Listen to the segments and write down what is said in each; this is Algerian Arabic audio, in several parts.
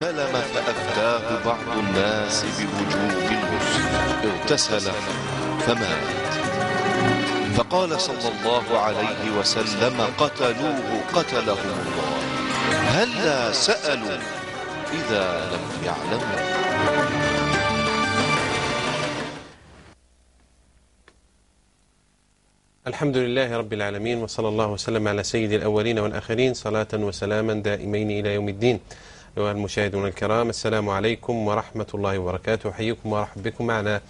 سلم فأفتاه بعض الناس بوجوب الغسل، اغتسل فمات. فقال صلى الله عليه وسلم: قتلوه قتلهم الله، هلا سألوا إذا لم يعلموا. الحمد لله رب العالمين، وصلى الله وسلم على سيد الأولين والآخرين، صلاة وسلاما دائمين إلى يوم الدين. أيها المشاهدون الكرام، السلام عليكم ورحمة الله وبركاته. أحييكم وأرحب بكم معنا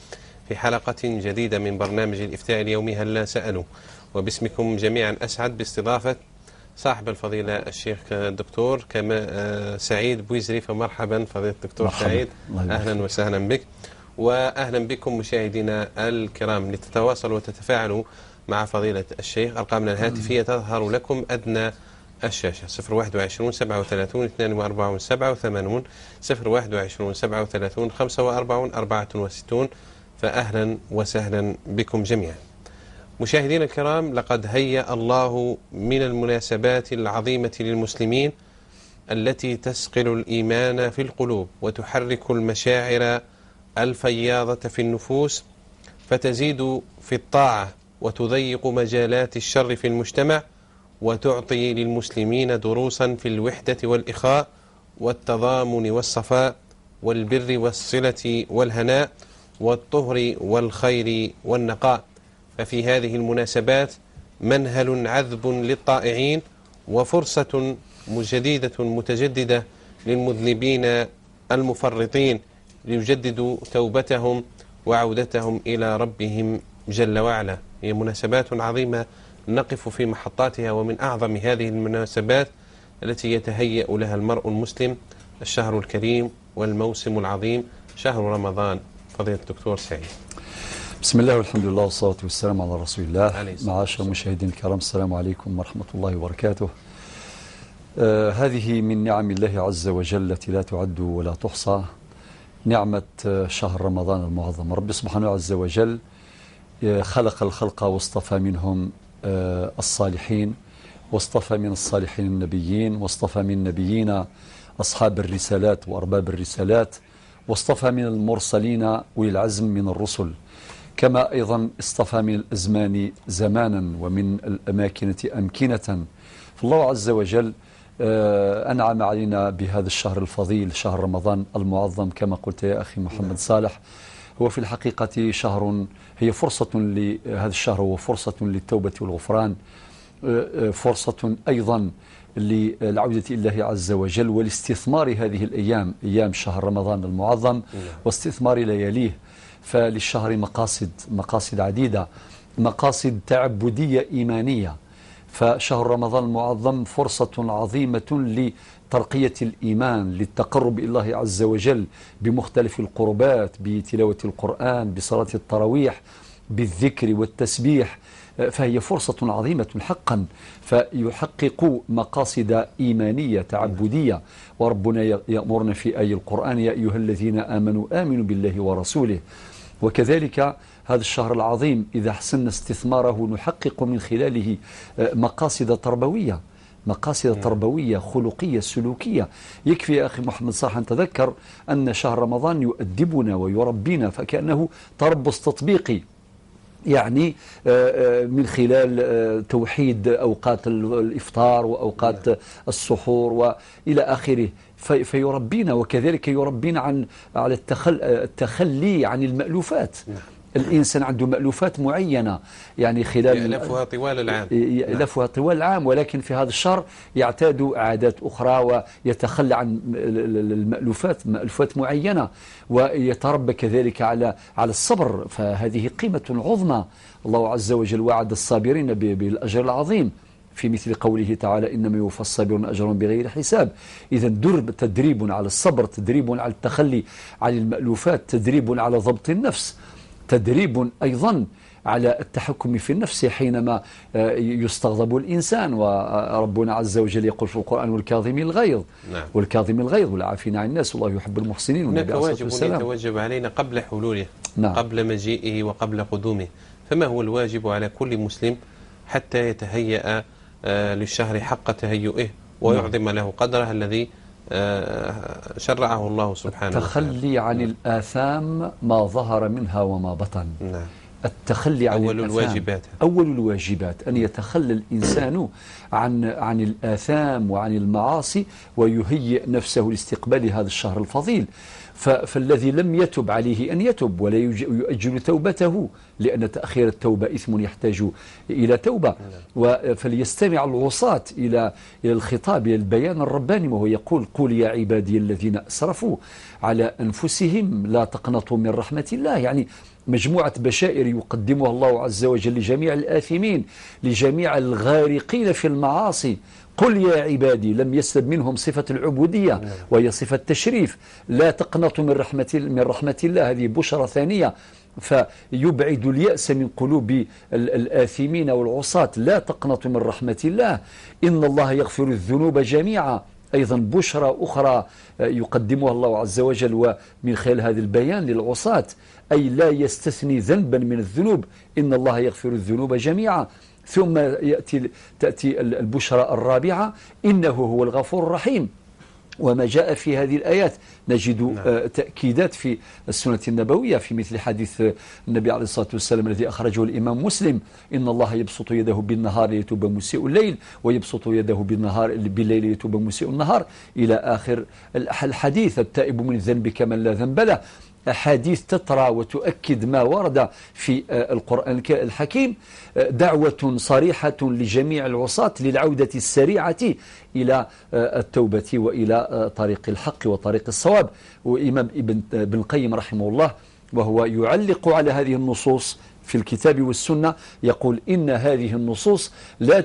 في حلقة جديدة من برنامج الإفتاء اليومي هلا سألوا. وباسمكم جميعا أسعد باستضافة صاحب الفضيلة الشيخ الدكتور كما سعيد بويزري. فمرحبا فضيلة الدكتور سعيد، أهلا وسهلا بك، وأهلا بكم مشاهدينا الكرام لتتواصلوا وتتفاعلوا مع فضيلة الشيخ. أرقامنا الهاتفية تظهر لكم أدنى الشاشة: 021 37 42 87، 021 37 45 64. فأهلا وسهلا بكم جميعا. مشاهدينا الكرام، لقد هيأ الله من المناسبات العظيمة للمسلمين التي تسقل الإيمان في القلوب وتحرك المشاعر الفياضة في النفوس، فتزيد في الطاعة وتضيق مجالات الشر في المجتمع، وتعطي للمسلمين دروسا في الوحدة والإخاء والتضامن والصفاء والبر والصلة والهناء والطهر والخير والنقاء. ففي هذه المناسبات منهل عذب للطائعين، وفرصة جديدة متجددة للمذنبين المفرطين ليجددوا توبتهم وعودتهم إلى ربهم جل وعلا. هي مناسبات عظيمة نقف في محطاتها، ومن أعظم هذه المناسبات التي يتهيأ لها المرء المسلم الشهر الكريم والموسم العظيم، شهر رمضان. فضيلة الدكتور سعيد. بسم الله والحمد لله والصلاة والسلام على رسول الله. معاشر المشاهدين الكرام، السلام عليكم ورحمة الله وبركاته. هذه من نعم الله عز وجل التي لا تعد ولا تحصى، نعمة شهر رمضان المعظم. رب سبحانه عز وجل خلق الخلق واصطفى منهم الصالحين، واصطفى من الصالحين النبيين، واصطفى من النبيين أصحاب الرسالات وأرباب الرسالات، واصطفى من المرسلين أولي العزم من الرسل، كما أيضا اصطفى من الأزمان زمانا ومن الأماكنة أمكنة. فالله عز وجل أنعم علينا بهذا الشهر الفضيل، شهر رمضان المعظم، كما قلت يا أخي محمد صالح. هو في الحقيقة شهر، هي فرصة لهذا الشهر، هو فرصة للتوبة والغفران، فرصة أيضا للعودة إلى الله عز وجل ولاستثمار هذه الأيام، أيام شهر رمضان المعظم، واستثمار لياليه. فللشهر مقاصد، مقاصد عديدة، مقاصد تعبدية إيمانية. فشهر رمضان المعظم فرصة عظيمة لترقية الإيمان، للتقرب إلى الله عز وجل بمختلف القربات، بتلاوة القرآن، بصلاة التراويح، بالذكر والتسبيح. فهي فرصة عظيمة حقا، فيحقق مقاصد إيمانية تعبدية. وربنا يأمرنا في آي القرآن: يا أيها الذين آمنوا آمنوا بالله ورسوله. وكذلك هذا الشهر العظيم إذا حسننا استثماره نحقق من خلاله مقاصد تربوية، مقاصد تربوية خلقية سلوكية. يكفي يا أخي محمد صالح أن تذكر أن شهر رمضان يؤدبنا ويربينا، فكأنه تربص تطبيقي، يعني من خلال توحيد أوقات الإفطار وأوقات السحور وإلى آخره، فيربينا. وكذلك يربينا على التخلي عن المألوفات. الإنسان عنده مألوفات معينة، يعني خلال يألفها طوال العام، يألفها طوال العام، ولكن في هذا الشهر يعتاد عادات أخرى ويتخلى عن المألوفات، مألوفات معينة، ويتربى كذلك على الصبر. فهذه قيمة عظمى. الله عز وجل وعد الصابرين بالأجر العظيم في مثل قوله تعالى: إنما يوفى الصابرون أجرهم بغير حساب. إذا تدريب على الصبر، تدريب على التخلي عن المألوفات، تدريب على ضبط النفس، تدريب أيضا على التحكم في النفس حينما يستغضب الإنسان. وربنا عز وجل يقول في القرآن: والكاظم الغيظ. نعم. والكاظم الغيظ والعافين عن الناس والله يحب المحسنين. هناك واجب يتوجب علينا قبل حلوله. نعم. قبل مجيئه وقبل قدومه. فما هو الواجب على كل مسلم حتى يتهيأ للشهر حق تهيئه ويعظم له قدره الذي شرعه الله سبحانه وتعالى. التخلي عن الآثام ما ظهر منها وما بطن. نعم. التخلي عن أول الواجبات، أول الواجبات أن يتخلى الإنسان عن الآثام وعن المعاصي، ويهيئ نفسه لاستقبال هذا الشهر الفضيل. فالذي لم يتب عليه أن يتب ولا يؤجل توبته، لأن تأخير التوبة إثم يحتاج إلى توبة. فليستمع العصاة إلى الخطاب، إلى البيان الرباني، وهو يقول: قل يا عبادي الذين أسرفوا على أنفسهم لا تقنطوا من رحمة الله. يعني مجموعة بشائر يقدمها الله عز وجل لجميع الآثمين، لجميع الغارقين في المعاصي. قل يا عبادي، لم يسلب منهم صفة العبودية وهي صفة التشريف، لا تقنطوا من رحمة الله، هذه بشرى ثانية. فيبعد اليأس من قلوب الآثمين والعصاة، لا تقنطوا من رحمة الله، إن الله يغفر الذنوب جميعا. أيضا بشرى أخرى يقدمها الله عز وجل ومن خلال هذا البيان للعصاة، أي لا يستثني ذنبا من الذنوب، إن الله يغفر الذنوب جميعا. ثم تأتي البشرى الرابعة: إنه هو الغفور الرحيم. وما جاء في هذه الآيات نجد تأكيدات في السنة النبوية، في مثل حديث النبي عليه الصلاة والسلام الذي أخرجه الإمام مسلم: إن الله يبسط يده بالنهار ليتوب مسيء الليل، ويبسط يده بالنهار بالليل ليتوب مسيء النهار، إلى آخر الحديث. التائب من الذنب كمن لا ذنب له. أحاديث تترى وتؤكد ما ورد في القرآن الحكيم. دعوة صريحة لجميع العصاة للعودة السريعة إلى التوبة وإلى طريق الحق وطريق الصواب. وإمام ابن القيم رحمه الله وهو يعلق على هذه النصوص في الكتاب والسنة يقول: إن هذه النصوص لا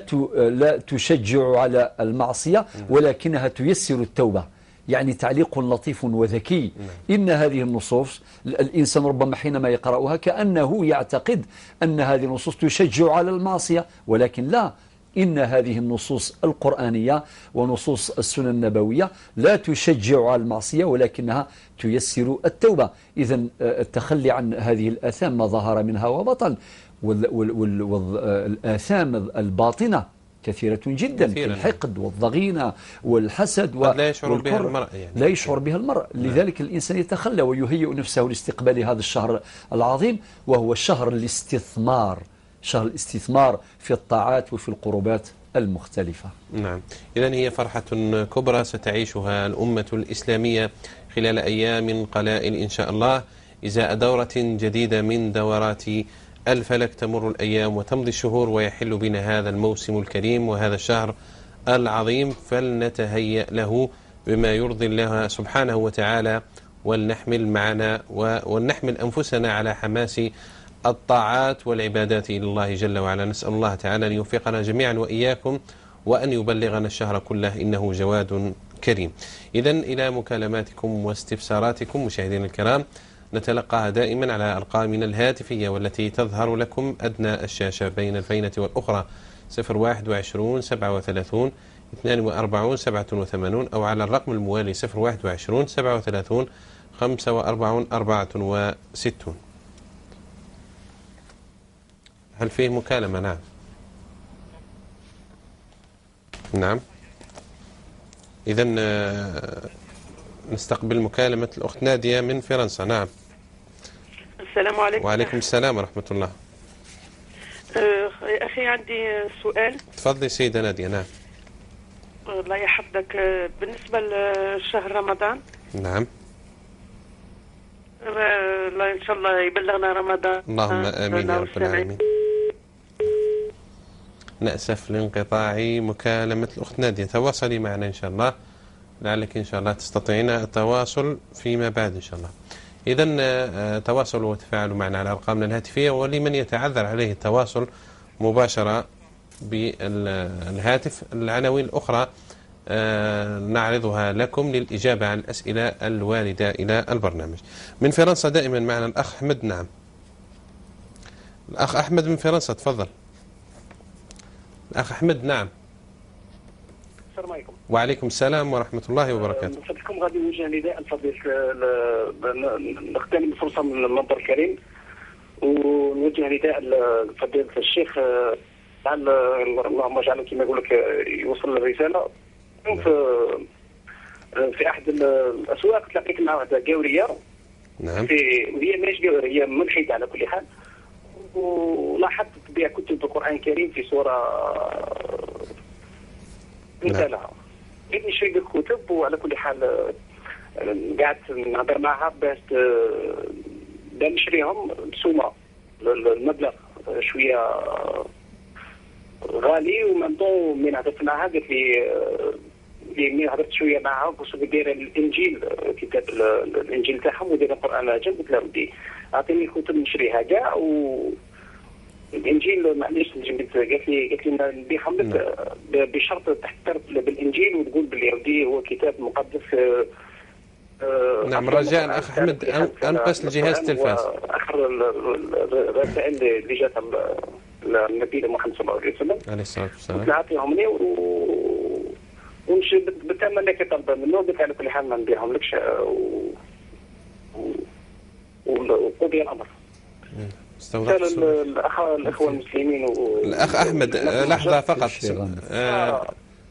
تشجع على المعصية، ولكنها تيسر التوبة. يعني تعليق لطيف وذكي. إن هذه النصوص الإنسان ربما حينما يقرأها كأنه يعتقد أن هذه النصوص تشجع على المعصية، ولكن لا، إن هذه النصوص القرآنية ونصوص السنة النبوية لا تشجع على المعصية، ولكنها تيسر التوبة. إذن التخلي عن هذه الآثام ما ظهر منها وبطن، والآثام الباطنة كثيرة جدا، الحقد والضغينة والحسد لا يشعر بها المرء، يعني لا يشعر بها المرء. لذلك الإنسان يتخلى ويهيئ نفسه لاستقبال هذا الشهر العظيم، وهو شهر الاستثمار، شهر الاستثمار في الطاعات وفي القربات المختلفة. نعم، إذن هي فرحة كبرى ستعيشها الأمة الإسلامية خلال أيام قلائل إن شاء الله، إزاء دورة جديدة من دورات الفلك. تمر الأيام وتمضي الشهور ويحل بنا هذا الموسم الكريم وهذا الشهر العظيم، فلنتهيأ له بما يرضي الله سبحانه وتعالى، ولنحمل معنا ولنحمل أنفسنا على حماس الطاعات والعبادات إلى الله جل وعلا. نسأل الله تعالى أن يوفقنا جميعا وإياكم، وأن يبلغنا الشهر كله، إنه جواد كريم. إذن إلى مكالماتكم واستفساراتكم مشاهدينا الكرام، نتلقاها دائما على أرقامنا الهاتفية والتي تظهر لكم أدنى الشاشة بين الفينة والأخرى: 021 37 42 87، أو على الرقم الموالي 021 37 45 64. هل فيه مكالمة؟ نعم. نعم، إذن نستقبل مكالمة الأخت نادية من فرنسا. نعم. السلام عليكم. وعليكم السلام ورحمة الله. أخي عندي سؤال. تفضلي سيدة نادية. نعم. الله يحفظك. بالنسبة لشهر رمضان. نعم. الله إن شاء الله يبلغنا رمضان. اللهم آمين يا رب العالمين. نأسف لانقطاع مكالمة الأخت نادية، تواصلي معنا إن شاء الله، لعلك إن شاء الله تستطيعين التواصل فيما بعد إن شاء الله. إذن تواصلوا وتفاعلوا معنا على أرقامنا الهاتفية، ولمن يتعذر عليه التواصل مباشرة بالهاتف العناوين الأخرى نعرضها لكم للإجابة عن الأسئلة الواردة إلى البرنامج. من فرنسا دائما معنا الأخ أحمد. نعم، الأخ أحمد من فرنسا، تفضل. الأخ أحمد. نعم. السلام عليكم. وعليكم السلام ورحمة الله وبركاته. من فضلكم غادي نوجه نداء لفضيلة، نغتنم الفرصة من المنبر الكريم ونوجه نداء لفضيلة الشيخ، لعل اللهم اجعله كما يقول لك يوصل الرسالة. في احد الاسواق تلاقيت مع واحدة قاوريه. نعم. وهي ماهيش قاوريه، هي ملحدة على كل حال، ولاحظت تبيع كتب القران الكريم في صوره مثالها. جيت نشري الكتب، وعلى كل حال قعدت نهضر معها باش نشريهم بسومه، المبلغ شوية غالي، ومن من هضرت معها قالت لي، من هضرت شوية معها parce que دايرة الانجيل، كتاب الانجيل تاعهم، ودايره القران على جنب. قلت لها ودي اعطيني كتب نشريها كاع و الانجيل معليش. قالت لي نبيعهم لك بشرط تحترف بالانجيل وتقول باللي ودي هو كتاب مقدس. نعم، رجاء اخ احمد انقص الجهاز التلفاز. اخر الرسائل اللي جات النبي محمد صلى الله عليه وسلم عليه الصلاة والسلام. قلت لها اعطيهم لي ونمشي بالثمن اللي كيطلب منه. قلت على كل حال ما نبيعهم لكش، وقضي الامر. استوضحت الاخوة المسلمين الاخ احمد، لحظة فقط.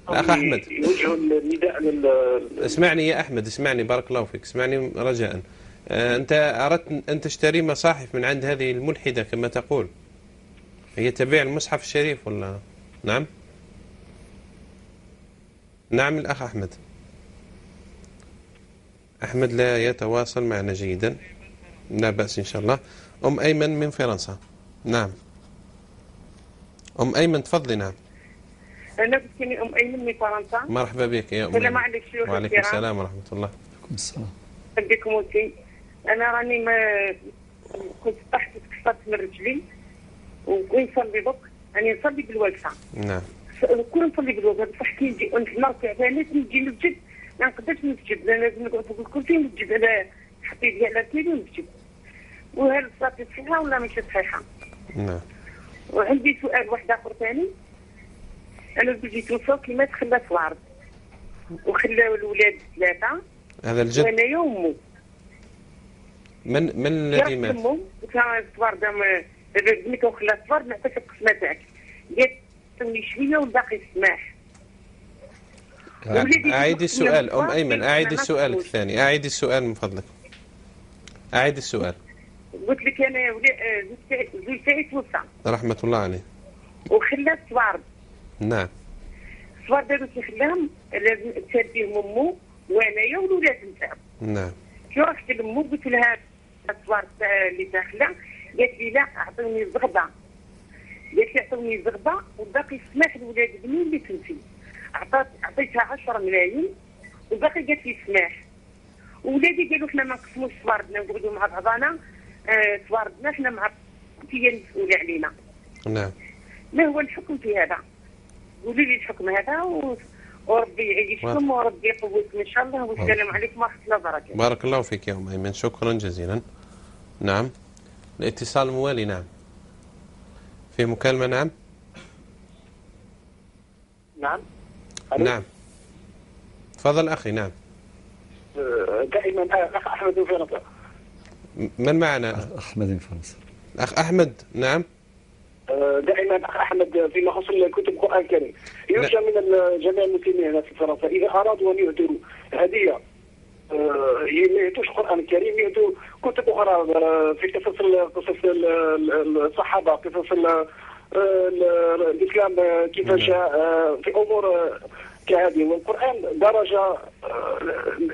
الاخ احمد يوجهوا النداء اسمعني يا احمد، اسمعني بارك الله فيك، اسمعني رجاء. انت اردت ان تشتري مصاحف من عند هذه الملحده كما تقول، هي تبيع المصحف الشريف ولا؟ نعم نعم. الاخ احمد، احمد لا يتواصل معنا جيدا، لا بأس إن شاء الله. أم أيمن من فرنسا. نعم أم أيمن تفضلي. نعم. أنا بسمي أم أيمن من فرنسا. مرحبا بك يا أم. السلام عليكم. وعليكم السلام ورحمة الله. وعليكم السلام. بكم وانتي. أنا راني ما كنت طحت تكسرت من رجلي، وكنت نصلي دوك، راني نصلي بالواقفة. نعم. كون نصلي بالواقفة بصح كي نجي نركع ثاني نجي نسجد ما نقدرش نسجد، لازم نقعد فوق الكرسي ونسجد على نحط يدي على رجلي ونسجد. وهل صلاتي صحيحة ولا ماشي صحيحة؟ نعم. وعندي سؤال واحد آخر ثاني. أنا زوجي توفى كيما تخلى صوارد وخلاو الأولاد ثلاثة. هذا الجد. وأنايا وأمو. من الذي مات؟ أمو قلت لها الصوارد بنتك وخلى الصوارد نعطيك القسمة تاعك. قالت لي شوية والباقي السماح. أعيد السؤال أم أيمن، أعيد السؤال الثاني، أعيد السؤال من فضلك. أعيد السؤال. قلت لك انا زوج تاعي توفى رحمه الله عليه وخلى الصوارد. نعم. الصوارد هذو كي خلاهم لازم تربيهم امو وانايا والولاد نتاعو. نعم. كي رحت لامو قلت لها الصوارد اللي داخله، قالت لي لا اعطوني زغبه. قالت لي اعطوني زغبه والباقي سماح لولاد بني اللي كنتي. عطيتها 10 ملايين والباقي قالت لي سماح. ولادي قالوا حنا ما نقسموش صواردنا ونقعدوا مع بعضنا، صواردنا حنا مع هي المسؤولة علينا. نعم. ما هو الحكم في هذا؟ قولوا لي الحكم هذا وربي يعيشكم وربي يقويكم ان شاء الله، والسلام عليكم ورحمة الله وبركاته. بارك الله فيك يا ام ايمن، شكرا جزيلا. نعم. الاتصال الموالي. نعم. في مكالمة. نعم. نعم. نعم. تفضل اخي. نعم. دائما الاخ احمد من فرنسا. من معنا؟ احمد من فرنسا. الاخ احمد. نعم. دائما الاخ احمد فيما يخص كتب القران الكريم، يرجى من جميع المسلمين هنا في فرنسا اذا ارادوا ان يهدوا هديه ما يهدوش القران الكريم، يهدوا كتب اخرى في قصص الصحابة، قصص الاسلام كيفاش في امور كهذه. والقران درجه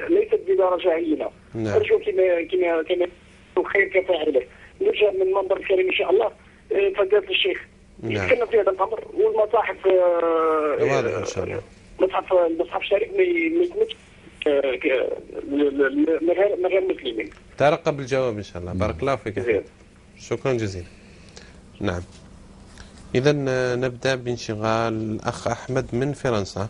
ليست بدرجة هينة. ارجو كما كما خير كفاعله. نرجع من منبر الكريم ان شاء الله فضيلة الشيخ يتكلم في هذا الامر، والمصاحف واضح ان شاء الله. المصحف الشريف ما يتمتش من غير المسلمين. ترقب الجواب ان شاء الله. بارك الله فيك، شكرا جزيلا. نعم. اذا نبدا بانشغال الاخ احمد من فرنسا.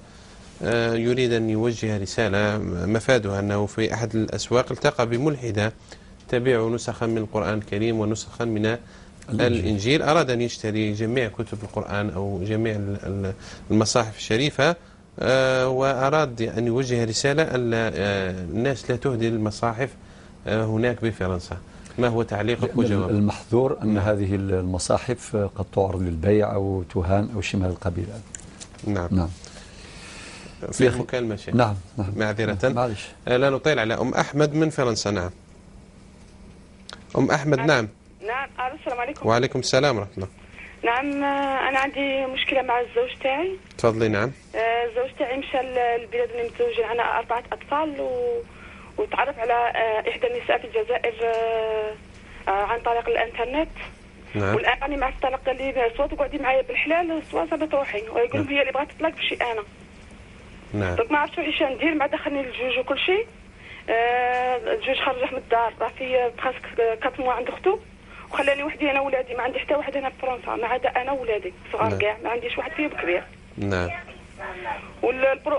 يريد أن يوجه رسالة مفادها أنه في أحد الأسواق التقى بملحدة تبيع نسخا من القرآن الكريم ونسخا من الإنجيل. أراد أن يشتري جميع كتب القرآن أو جميع المصاحف الشريفة، وأراد أن يوجه رسالة أن الناس لا تهدي المصاحف هناك بفرنسا. ما هو تعليقك وجوابك؟ المحظور أن هذه المصاحف قد تعرض للبيع أو تهان أو شيء من هذا القبيل. نعم. نعم. في مكالمة شيخ. نعم نعم، معذرة، معلش لا نطيل على أم أحمد من فرنسا. نعم أم أحمد. نعم نعم، السلام عليكم. وعليكم السلام ورحمة الله. نعم، أنا عندي مشكلة مع الزوج تاعي. تفضلي. نعم. الزوج تاعي مشى للبلاد اللي متزوجين، عندنا 4 أطفال وتعرف على إحدى النساء في الجزائر عن طريق الإنترنت. نعم. والآن راني مع الطلاق، قال لي soit تقعدي معايا بالحلال soit زعما تروحي، ويقول لهم هي اللي بغات تطلق ماشي أنا. نعم. donc ما عرفتش واش ندير، مع دخلني لل juge وكل شيء. ال juge خرجه من الدار، راه في presque 4 mois عند اختو، وخلاني وحدي انا ولادي، ما عندي حتى واحد هنا في فرنسا ما عدا انا وولادي صغار. نعم. كاع ما عنديش واحد فيهم كبير. نعم.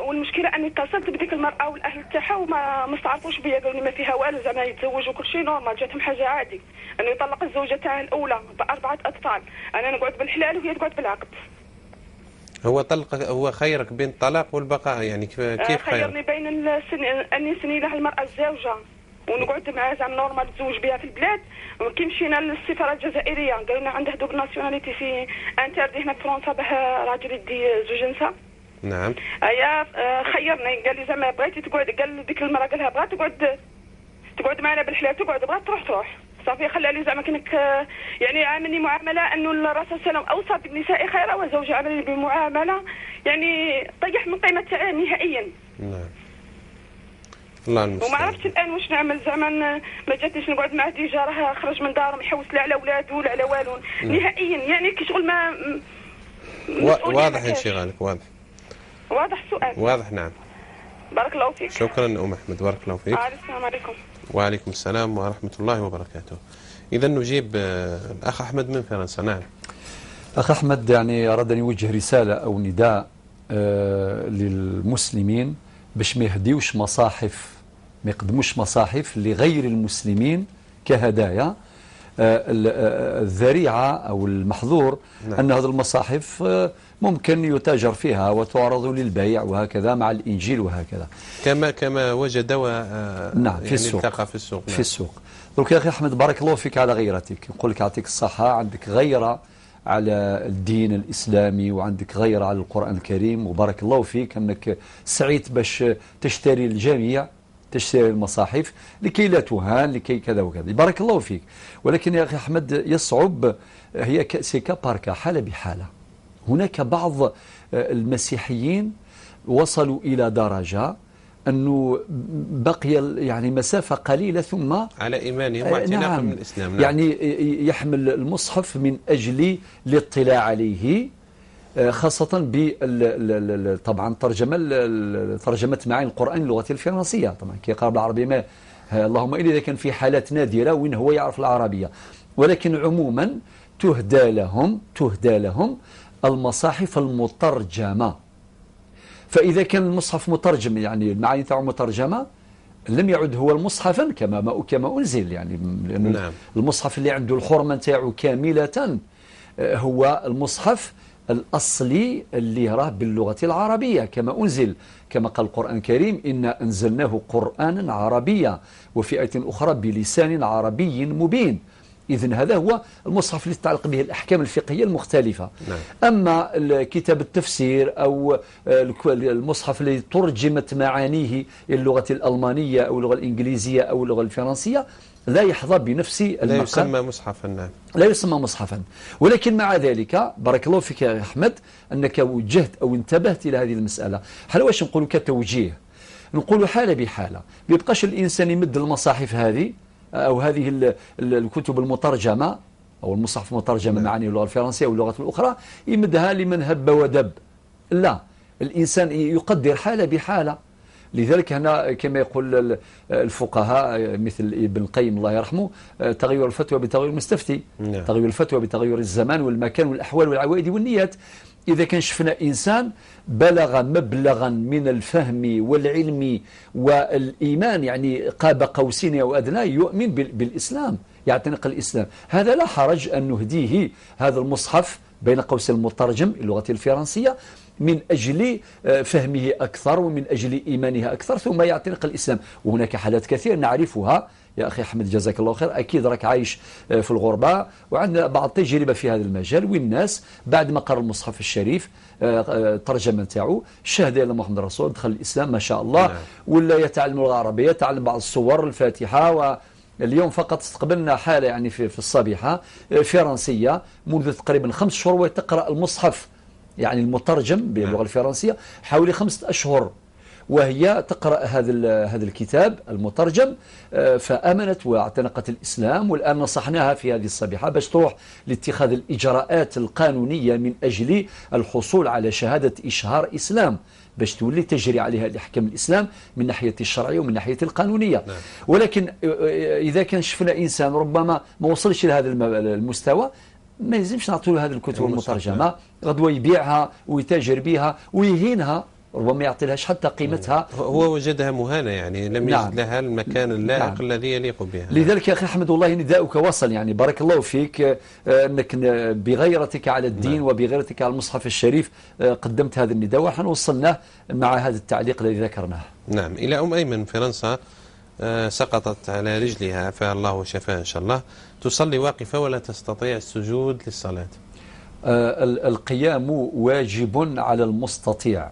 والمشكلة اني اتصلت بديك المراة والاهل تاعها وما ما استعرفوش بيا، قالوا لي ما فيها والو، زعما يتزوج وكل شيء normal، جاتهم حاجة عادي انه يطلق الزوجة تاعه الاولى ب4 اطفال، انا نقعد بالحلال وهي تقعد بالعقد. هو طلق، هو خيرك بين الطلاق والبقاء يعني كيف خيرني بين اني نسني له المراة الزوجة ونقعد معاه زعما normal تزوج بها في البلاد. وكي مشينا للسفاره الجزائرية قالوا لنا عنده double nationalité، c'est interdit هنا في فرنسا باه راجل يدي زوج نساء. نعم. ايا خيرني، قال لي زعما بغيتي تقعد، قال ديك المراة قال لها بغات تقعد معنا بالحلال تقعد، بغات تروح صافي. خلى لي زعما كنك يعني عاملني معاملة انه الرسول صلى الله عليه وسلم اوصى بالنساء خيرا وزوجها عاملني بمعاملة يعني طيح من قيمة تاعي نهائيا. نعم. الله المستعان. وما عرفتش الان واش نعمل، زعما ما جاتنيش نقعد معاه، déjà راه خرج من دارهم يحوس لا على ولادو ولا على والو نهائيا، يعني كي شغل ما واضح انشغالك، واضح واضح السؤال واضح. نعم بارك الله فيك. شكرا ام احمد، بارك الله فيك. السلام عليكم. وعليكم السلام ورحمة الله وبركاته. اذا نجيب الاخ احمد من فرنسا. نعم. اخ احمد يعني اراد ان يوجه رسالة او نداء للمسلمين باش ما يهديوش مصاحف، ما يقدموش مصاحف لغير المسلمين كهدايا. الذريعة أو المحظور. نعم. أن هذه المصاحف ممكن يتاجر فيها وتعرض للبيع وهكذا مع الإنجيل وهكذا، كما وجد نعم يعني في السوق، التقى في السوق. نعم. في السوق. درك يا أخي أحمد بارك الله فيك على غيرتك، نقول لك يعطيك الصحة، عندك غيرة على الدين الإسلامي وعندك غيرة على القرآن الكريم، وبارك الله فيك أنك سعيت باش تشتري الجميع، تشتري المصاحف لكي لا تهان، لكي كذا وكذا، بارك الله فيك. ولكن يا أخي أحمد يصعب، هي c'est cas par cas، حالة بحالة. هناك بعض المسيحيين وصلوا إلى درجة أنه بقي يعني مسافة قليلة ثم على إيمانهم واعتناقهم. نعم. الإسلام. نعم. يعني يحمل المصحف من أجل الاطلاع عليه، خاصة طبعا ترجمة معاني القرآن اللغة الفرنسية، طبعا كي يقرأ بالعربية ما اللهم إلا إذا كان في حالات نادرة وين هو يعرف العربية، ولكن عموما تهدى لهم المصاحف المترجمة. فإذا كان المصحف مترجم يعني المعاني تاعو مترجمة، لم يعد هو المصحفا كما أنزل، يعني لأن نعم. المصحف اللي عنده الحرمة تاعو كاملة هو المصحف الأصلي اللي راه باللغة العربية كما أنزل، كما قال القرآن الكريم إنا أنزلناه قرآنا عربيا، وفي آية أخرى بلسان عربي مبين. إذن هذا هو المصحف اللي تتعلق به الأحكام الفقهية المختلفة. نعم. أما كتاب التفسير أو المصحف اللي ترجمت معانيه إلى اللغة الألمانية أو اللغة الإنجليزية أو اللغة الفرنسية لا يحظى بنفس المقام، لا يسمى مصحفا. نعم. لا يسمى مصحفا. ولكن مع ذلك بارك الله فيك يا أحمد أنك وجهت أو انتبهت إلى هذه المسألة. حنا واش نقولوا كتوجيه؟ نقولوا حالة بحالة، ما يبقاش الإنسان يمد المصاحف هذه أو هذه الكتب المترجمة أو المصحف المترجمة معاني اللغة الفرنسية واللغات الأخرى يمدها لمن هب ودب. لا، الإنسان يقدر حالة بحالة. لذلك هنا كما يقول الفقهاء مثل ابن القيم الله يرحمه، تغير الفتوى بتغير المستفتي. نعم. تغير الفتوى بتغير الزمان والمكان والأحوال والعوائد والنيات. إذا كان شفنا إنسان بلغ مبلغا من الفهم والعلم والإيمان، يعني قاب قوسين أو أدنى، يؤمن بالإسلام، يعتنق الإسلام، هذا لا حرج أن نهديه هذا المصحف بين قوسين المترجم اللغة الفرنسية، من أجل فهمه أكثر ومن أجل إيمانه أكثر، ثم يعتنق الإسلام. وهناك حالات كثيرة نعرفها يا أخي أحمد، جزاك الله خير، أكيد راك عايش في الغربة وعندنا بعض التجربة في هذا المجال، والناس بعد ما قرأ المصحف الشريف الترجمة نتاعو شهد إلى محمد رسول، دخل الإسلام ما شاء الله، ولا يتعلم اللغة العربية، تعلم بعض الصور الفاتحة. واليوم فقط استقبلنا حالة يعني في الصبيحة فرنسية منذ تقريبا 5 شهور وتقرأ المصحف يعني المترجم باللغة الفرنسية حوالي 5 أشهر، وهي تقرأ هذا الكتاب المترجم، فآمنت واعتنقت الإسلام. والآن نصحناها في هذه الصبيحة باش تروح لاتخاذ الإجراءات القانونية من أجل الحصول على شهادة إشهار إسلام، باش تولي تجري عليها الأحكام الإسلام من ناحية الشرعية ومن ناحية القانونية. نعم. ولكن إذا كان شفنا إنسان ربما ما وصلش لهذا المستوى، ما يلزمش نعطوا له هذه الكتب المترجمة، غدوة يبيعها ويتاجر بها ويهينها، ربما يعطي لهاش حتى قيمتها. هو وجدها مهانة، يعني لم يجد لها المكان اللائق الذي يليق بها. لذلك يا أخي أحمد والله نداؤك وصل، يعني بارك الله فيك أنك بغيرتك على الدين وبغيرتك على المصحف الشريف قدمت هذا النداء، ونحن وصلناه مع هذا التعليق الذي ذكرناه. نعم. إلى أم أيمن فرنسا، سقطت على رجلها فالله وشفاها إن شاء الله، تصلي واقفة ولا تستطيع السجود للصلاة. القيام واجب على المستطيع،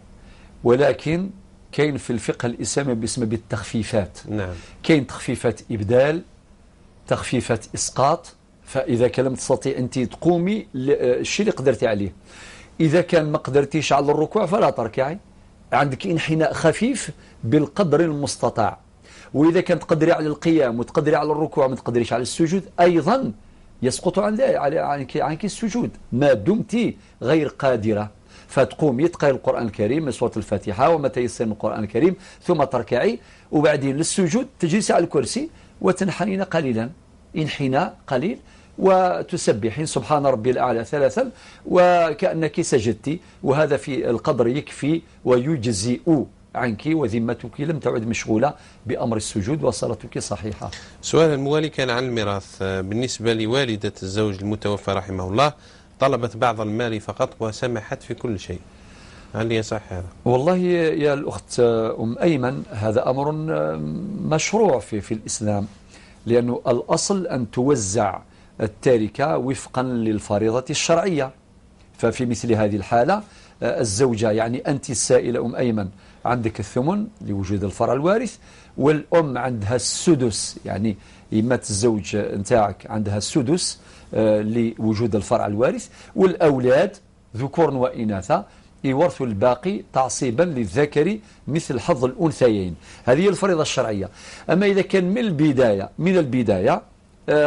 ولكن كاين في الفقه الإسلامي باسم بالتخفيفات. نعم. كاين تخفيفات إبدال، تخفيفات إسقاط، فإذا كان لم تستطيع أنت تقومي الشيء اللي قدرتي عليه. إذا كان ما قدرتيش على الركوع فلا تركعي، عندك انحناء خفيف بالقدر المستطاع. وإذا كان تقدري على القيام وتقدري على الركوع وما تقدريش على السجود، أيضا يسقط عنك السجود ما دمت غير قادرة، فتقومي تقرأي القرآن الكريم من سورة الفاتحة وما تيسر من القرآن الكريم، ثم تركعي، وبعدين للسجود تجلسي على الكرسي وتنحنين قليلا، انحناء قليل، وتسبحين سبحان ربي الأعلى 3 وكأنك سجدتي، وهذا في القدر يكفي ويجزئ عنك، وذمتك لم تعد مشغولة بأمر السجود وصلاتك صحيحة. سؤال الموالي كان عن الميراث بالنسبة لوالدة الزوج المتوفى رحمه الله، طلبت بعض المال فقط وسمحت في كل شيء، هل يصح هذا؟ والله يا الأخت أم أيمن هذا أمر مشروع في الإسلام، لأنه الأصل أن توزع التركة وفقا للفريضة الشرعية. ففي مثل هذه الحالة الزوجة، يعني أنت السائلة أم أيمن عندك الثمن لوجود الفرع الوارث، والأم عندها السدس، يعني إمات الزوج نتاعك عندها السدس لوجود الفرع الوارث، والأولاد ذكور وإناثا يورثوا الباقي تعصيبا للذكر مثل حظ الأنثيين. هذه هي الفريضة الشرعية. أما إذا كان من البداية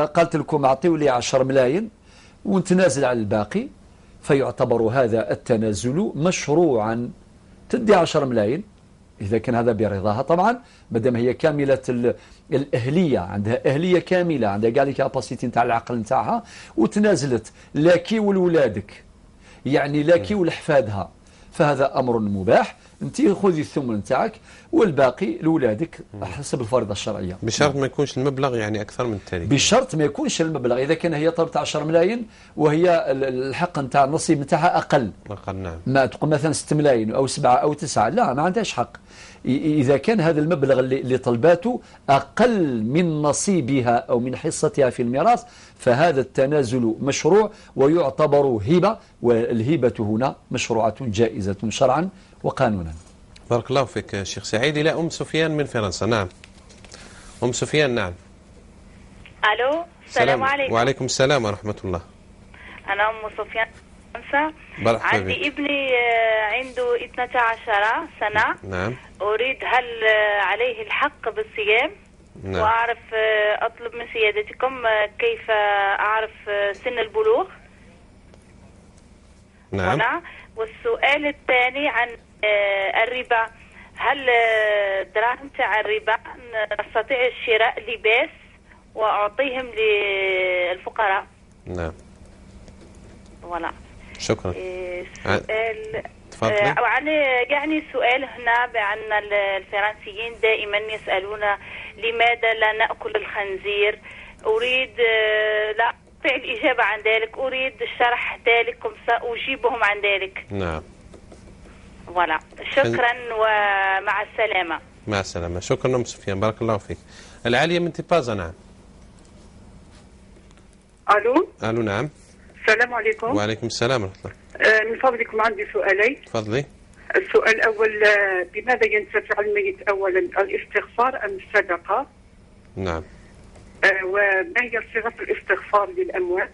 قالت لكم أعطيوا لي 10 ملايين ونتنازل على الباقي، فيعتبر هذا التنازل مشروعا. تدي 10 ملايين إذا كان هذا برضاها طبعا، مادام هي كاملة الأهلية، عندها أهلية كاملة، عندها كاع les capacités نتاع العقل نتاعها، وتنازلت لك ولولادك، يعني لك ولحفادها، فهذا أمر مباح. أنت خذي الثمن نتاعك والباقي لولادك حسب الفريضة الشرعية، بشرط ما يكونش المبلغ يعني أكثر من التالي. بشرط ما يكونش المبلغ، إذا كان هي طلبت 10 ملايين وهي الحق نتاع النصيب نتاعها أقل، نعم، ما تقول مثلا 6 ملايين أو 7 أو 9، لا ما عندهاش حق. إذا كان هذا المبلغ اللي طلباته أقل من نصيبها أو من حصتها في الميراث، فهذا التنازل مشروع ويعتبر هبة، والهبة هنا مشروعة جائزة شرعا وقانونا. بارك الله فيك شيخ سعيد. إلى أم سفيان من فرنسا. نعم أم سفيان. نعم. ألو، السلام عليكم. وعليكم السلام ورحمة الله. أنا أم سفيان من فرنسا. عندي ابني عنده 12 سنة. نعم. أريد هل عليه الحق بالصيام؟ نعم. وأعرف أطلب من سيادتكم كيف أعرف سن البلوغ؟ نعم. والسؤال الثاني عن الربا، هل دراهم تاع الربا نستطيع شراء لباس وأعطيهم للفقراء؟ نعم. فوالا. شكرا. سؤال يعني سؤال هنا بأن الفرنسيين دائما يسألون لماذا لا نأكل الخنزير؟ أريد لا أستطيع الإجابة عن ذلك، أريد الشرح ذلك سأجيبهم عن ذلك. نعم. voilà، شكرا ومع السلامة. مع السلامة. شكرا ام سفيان، بارك الله فيك. العالية من تيبازا. نعم. الو. الو نعم. السلام عليكم. وعليكم السلام ورحمة الله. من فضلكم عندي سؤالين. تفضلي. السؤال الاول، بماذا ينتفع الميت اولا، الاستغفار ام الصدقة؟ نعم. وما هي صيغة الاستغفار للاموات؟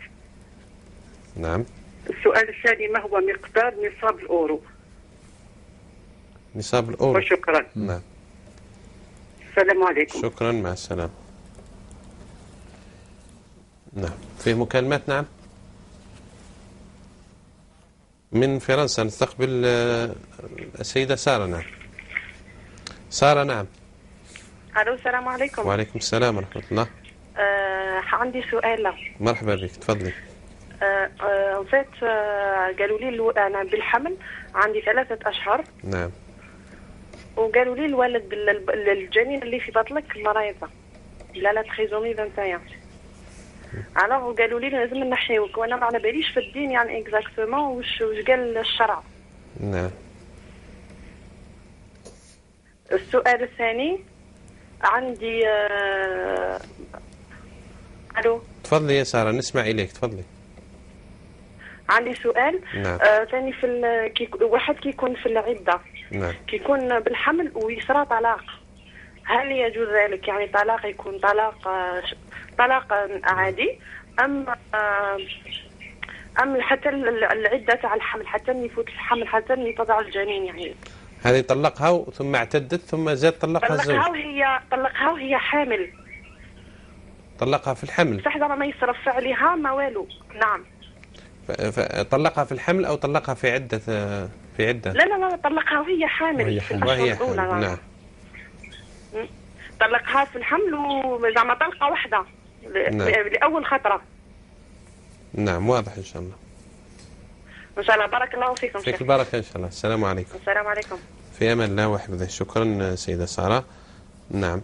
نعم. السؤال الثاني، ما هو مقدار نصاب الاورو؟ نصاب الاورو. وشكرا. نعم. السلام عليكم. شكرا، مع السلامة. نعم، فيه مكالمات. نعم، من فرنسا نستقبل السيدة سارة. نعم سارة. نعم. الو، السلام عليكم. وعليكم السلام ورحمة الله. عندي سؤال. مرحبا بك، تفضلي. en fait قالوا لي انا بالحمل عندي 3 أشهر. نعم. وقالوا لي الولد الجنين اللي في بطنك مريضه، لا trisomie 21. alors قالوا لي لازم نحيوك، وانا ما على باليش في الدين يعني exactement واش قال الشرع. نعم. السؤال الثاني عندي الو. تفضلي يا ساره، نسمع اليك، تفضلي. عندي سؤال. نعم. ثاني في واحد كيكون في العدة. نعم. كيكون بالحمل ويصرى طلاق، هل يجوز ذلك؟ يعني طلاق يكون طلاق عادي ام حتى العدة تاع الحمل، حتى يفوت الحمل، حتى يتضع الجنين يعني. هذه طلقها ثم اعتدت ثم زاد طلقها الزوج. طلقها وهي حامل. طلقها في الحمل. صح، زعما ما يصرف عليها ما والو. نعم. طلقها في الحمل او طلقها في عده؟ في عده. لا لا لا، طلقها وهي حامل. وهي حامل. نعم. طلقها في الحمل وزعما طلقه واحدة. نعم. لاول خطره. نعم، واضح ان شاء الله. ان شاء الله، بارك الله فيكم. فيك البركة ان شاء الله. السلام عليكم. السلام عليكم. في امان الله وحفظه. شكرا سيده ساره. نعم،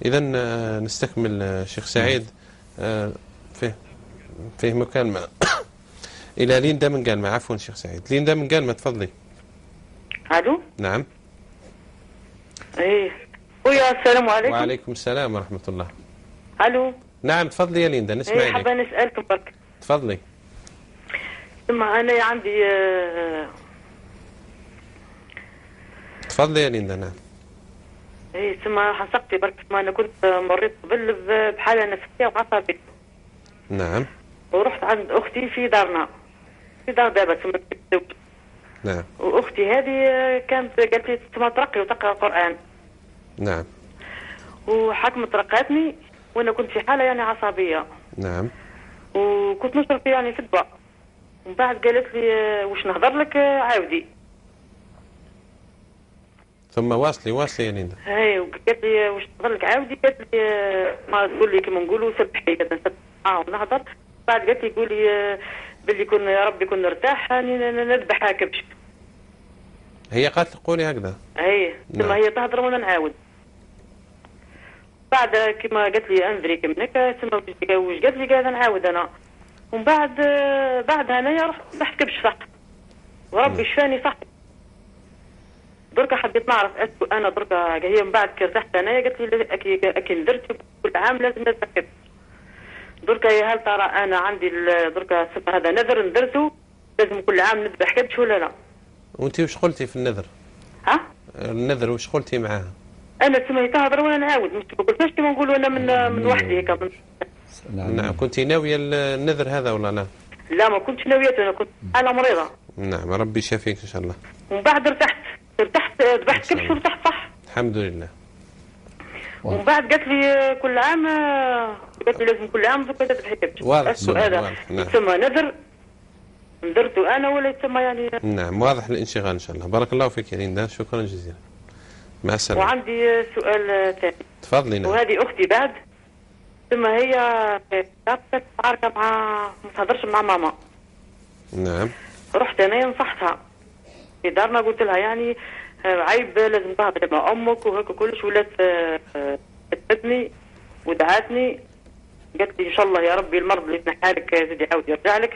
اذا نستكمل شيخ سعيد. فيه مكالمة الى ليندا من قالمه. عفوا شيخ سعيد، ليندا من قالمه، تفضلي. الو. نعم. ايه ويا السلام عليكم. وعليكم السلام ورحمة الله. الو. نعم، تفضلي يا ليندا، نسمع إليك. حابة نسالكم برك. تفضلي. ثم انا عندي تفضلي يا ليندا. نعم. ايه ثم حسبتي برك، ثم انا كنت مريت قبل بحاله نفسية وعصبيه. نعم. ورحت عند اختي في دارنا، في دار بابا ثم. نعم. واختي هذه كانت قالت لي ثم ترقي وتقرا القران. نعم. وحكمت رقاتني وانا كنت في حاله يعني عصبية. نعم. وكنت نشرب يعني في الدواء. ومن بعد قالت لي واش نهضر لك عاودي. ثم واصلي يا ليندا. اي، وقالت لي واش نهضر لك عاودي، قالت لي ما تقول لي كيما نقولوا سبحي، كذا نسبح ونهضر. بعد قالت لي قولي باللي كون يا ربي كون نرتاح راني نذبحها كبش. هي قالت لك قولي هكذا. اي، ثم هي تهضر وانا نعاود. بعد كما قالت لي انذري كمنك، ثم واش قالت لي قاعدة نعاود انا. ومن بعد بعدها انايا رحت ذبحت كبش صح، وربي شفاني صح. دركا حبيت نعرف est-ce que انا دركا هي من بعد كي ارتحت انايا قالت لي اكي درت كل عام لازم نذبح كبش. دركا يا هل ترى انا عندي دركا هذا نذر ندرته لازم كل عام نذبح كبش ولا لا؟ وانت واش قلتي في النذر؟ ها؟ النذر واش قلتي معاها؟ انا تسمى تهضر وانا نعاود، ما قلتهاش كيما نقولوا انا من وحدي هكا. نعم، كنت ناوية النذر هذا ولا لا؟ لا، ما كنتش ناويته، انا كنت انا مريضه. نعم، ربي يشافيك ان شاء الله. ومن بعد ارتحت ذبحت كبش وارتحت صح. الحمد لله. ومن بعد قالت لي كل عام، قالت لي لازم كل عام دوكا تذبحي كبش. واضح هذا يسمى نذر نذرته انا ولا يسمى يعني؟ نعم، واضح الانشغال ان شاء الله. بارك الله فيك يا ليندا، شكرا جزيلا. مع السلامة. وعندي سؤال ثاني. تفضلي. نعم. وهذه اختي بعد ثم هي كانت مع ما تهضرش مع ماما. نعم. رحت انا نصحتها في دارنا، قلت لها يعني عيب لازم تهضري مع امك وهكا كلش. ولات كتبتني ودعاتني، قالت لي ان شاء الله يا ربي المرض اللي تنحى لك زيد يعاود يرجع لك.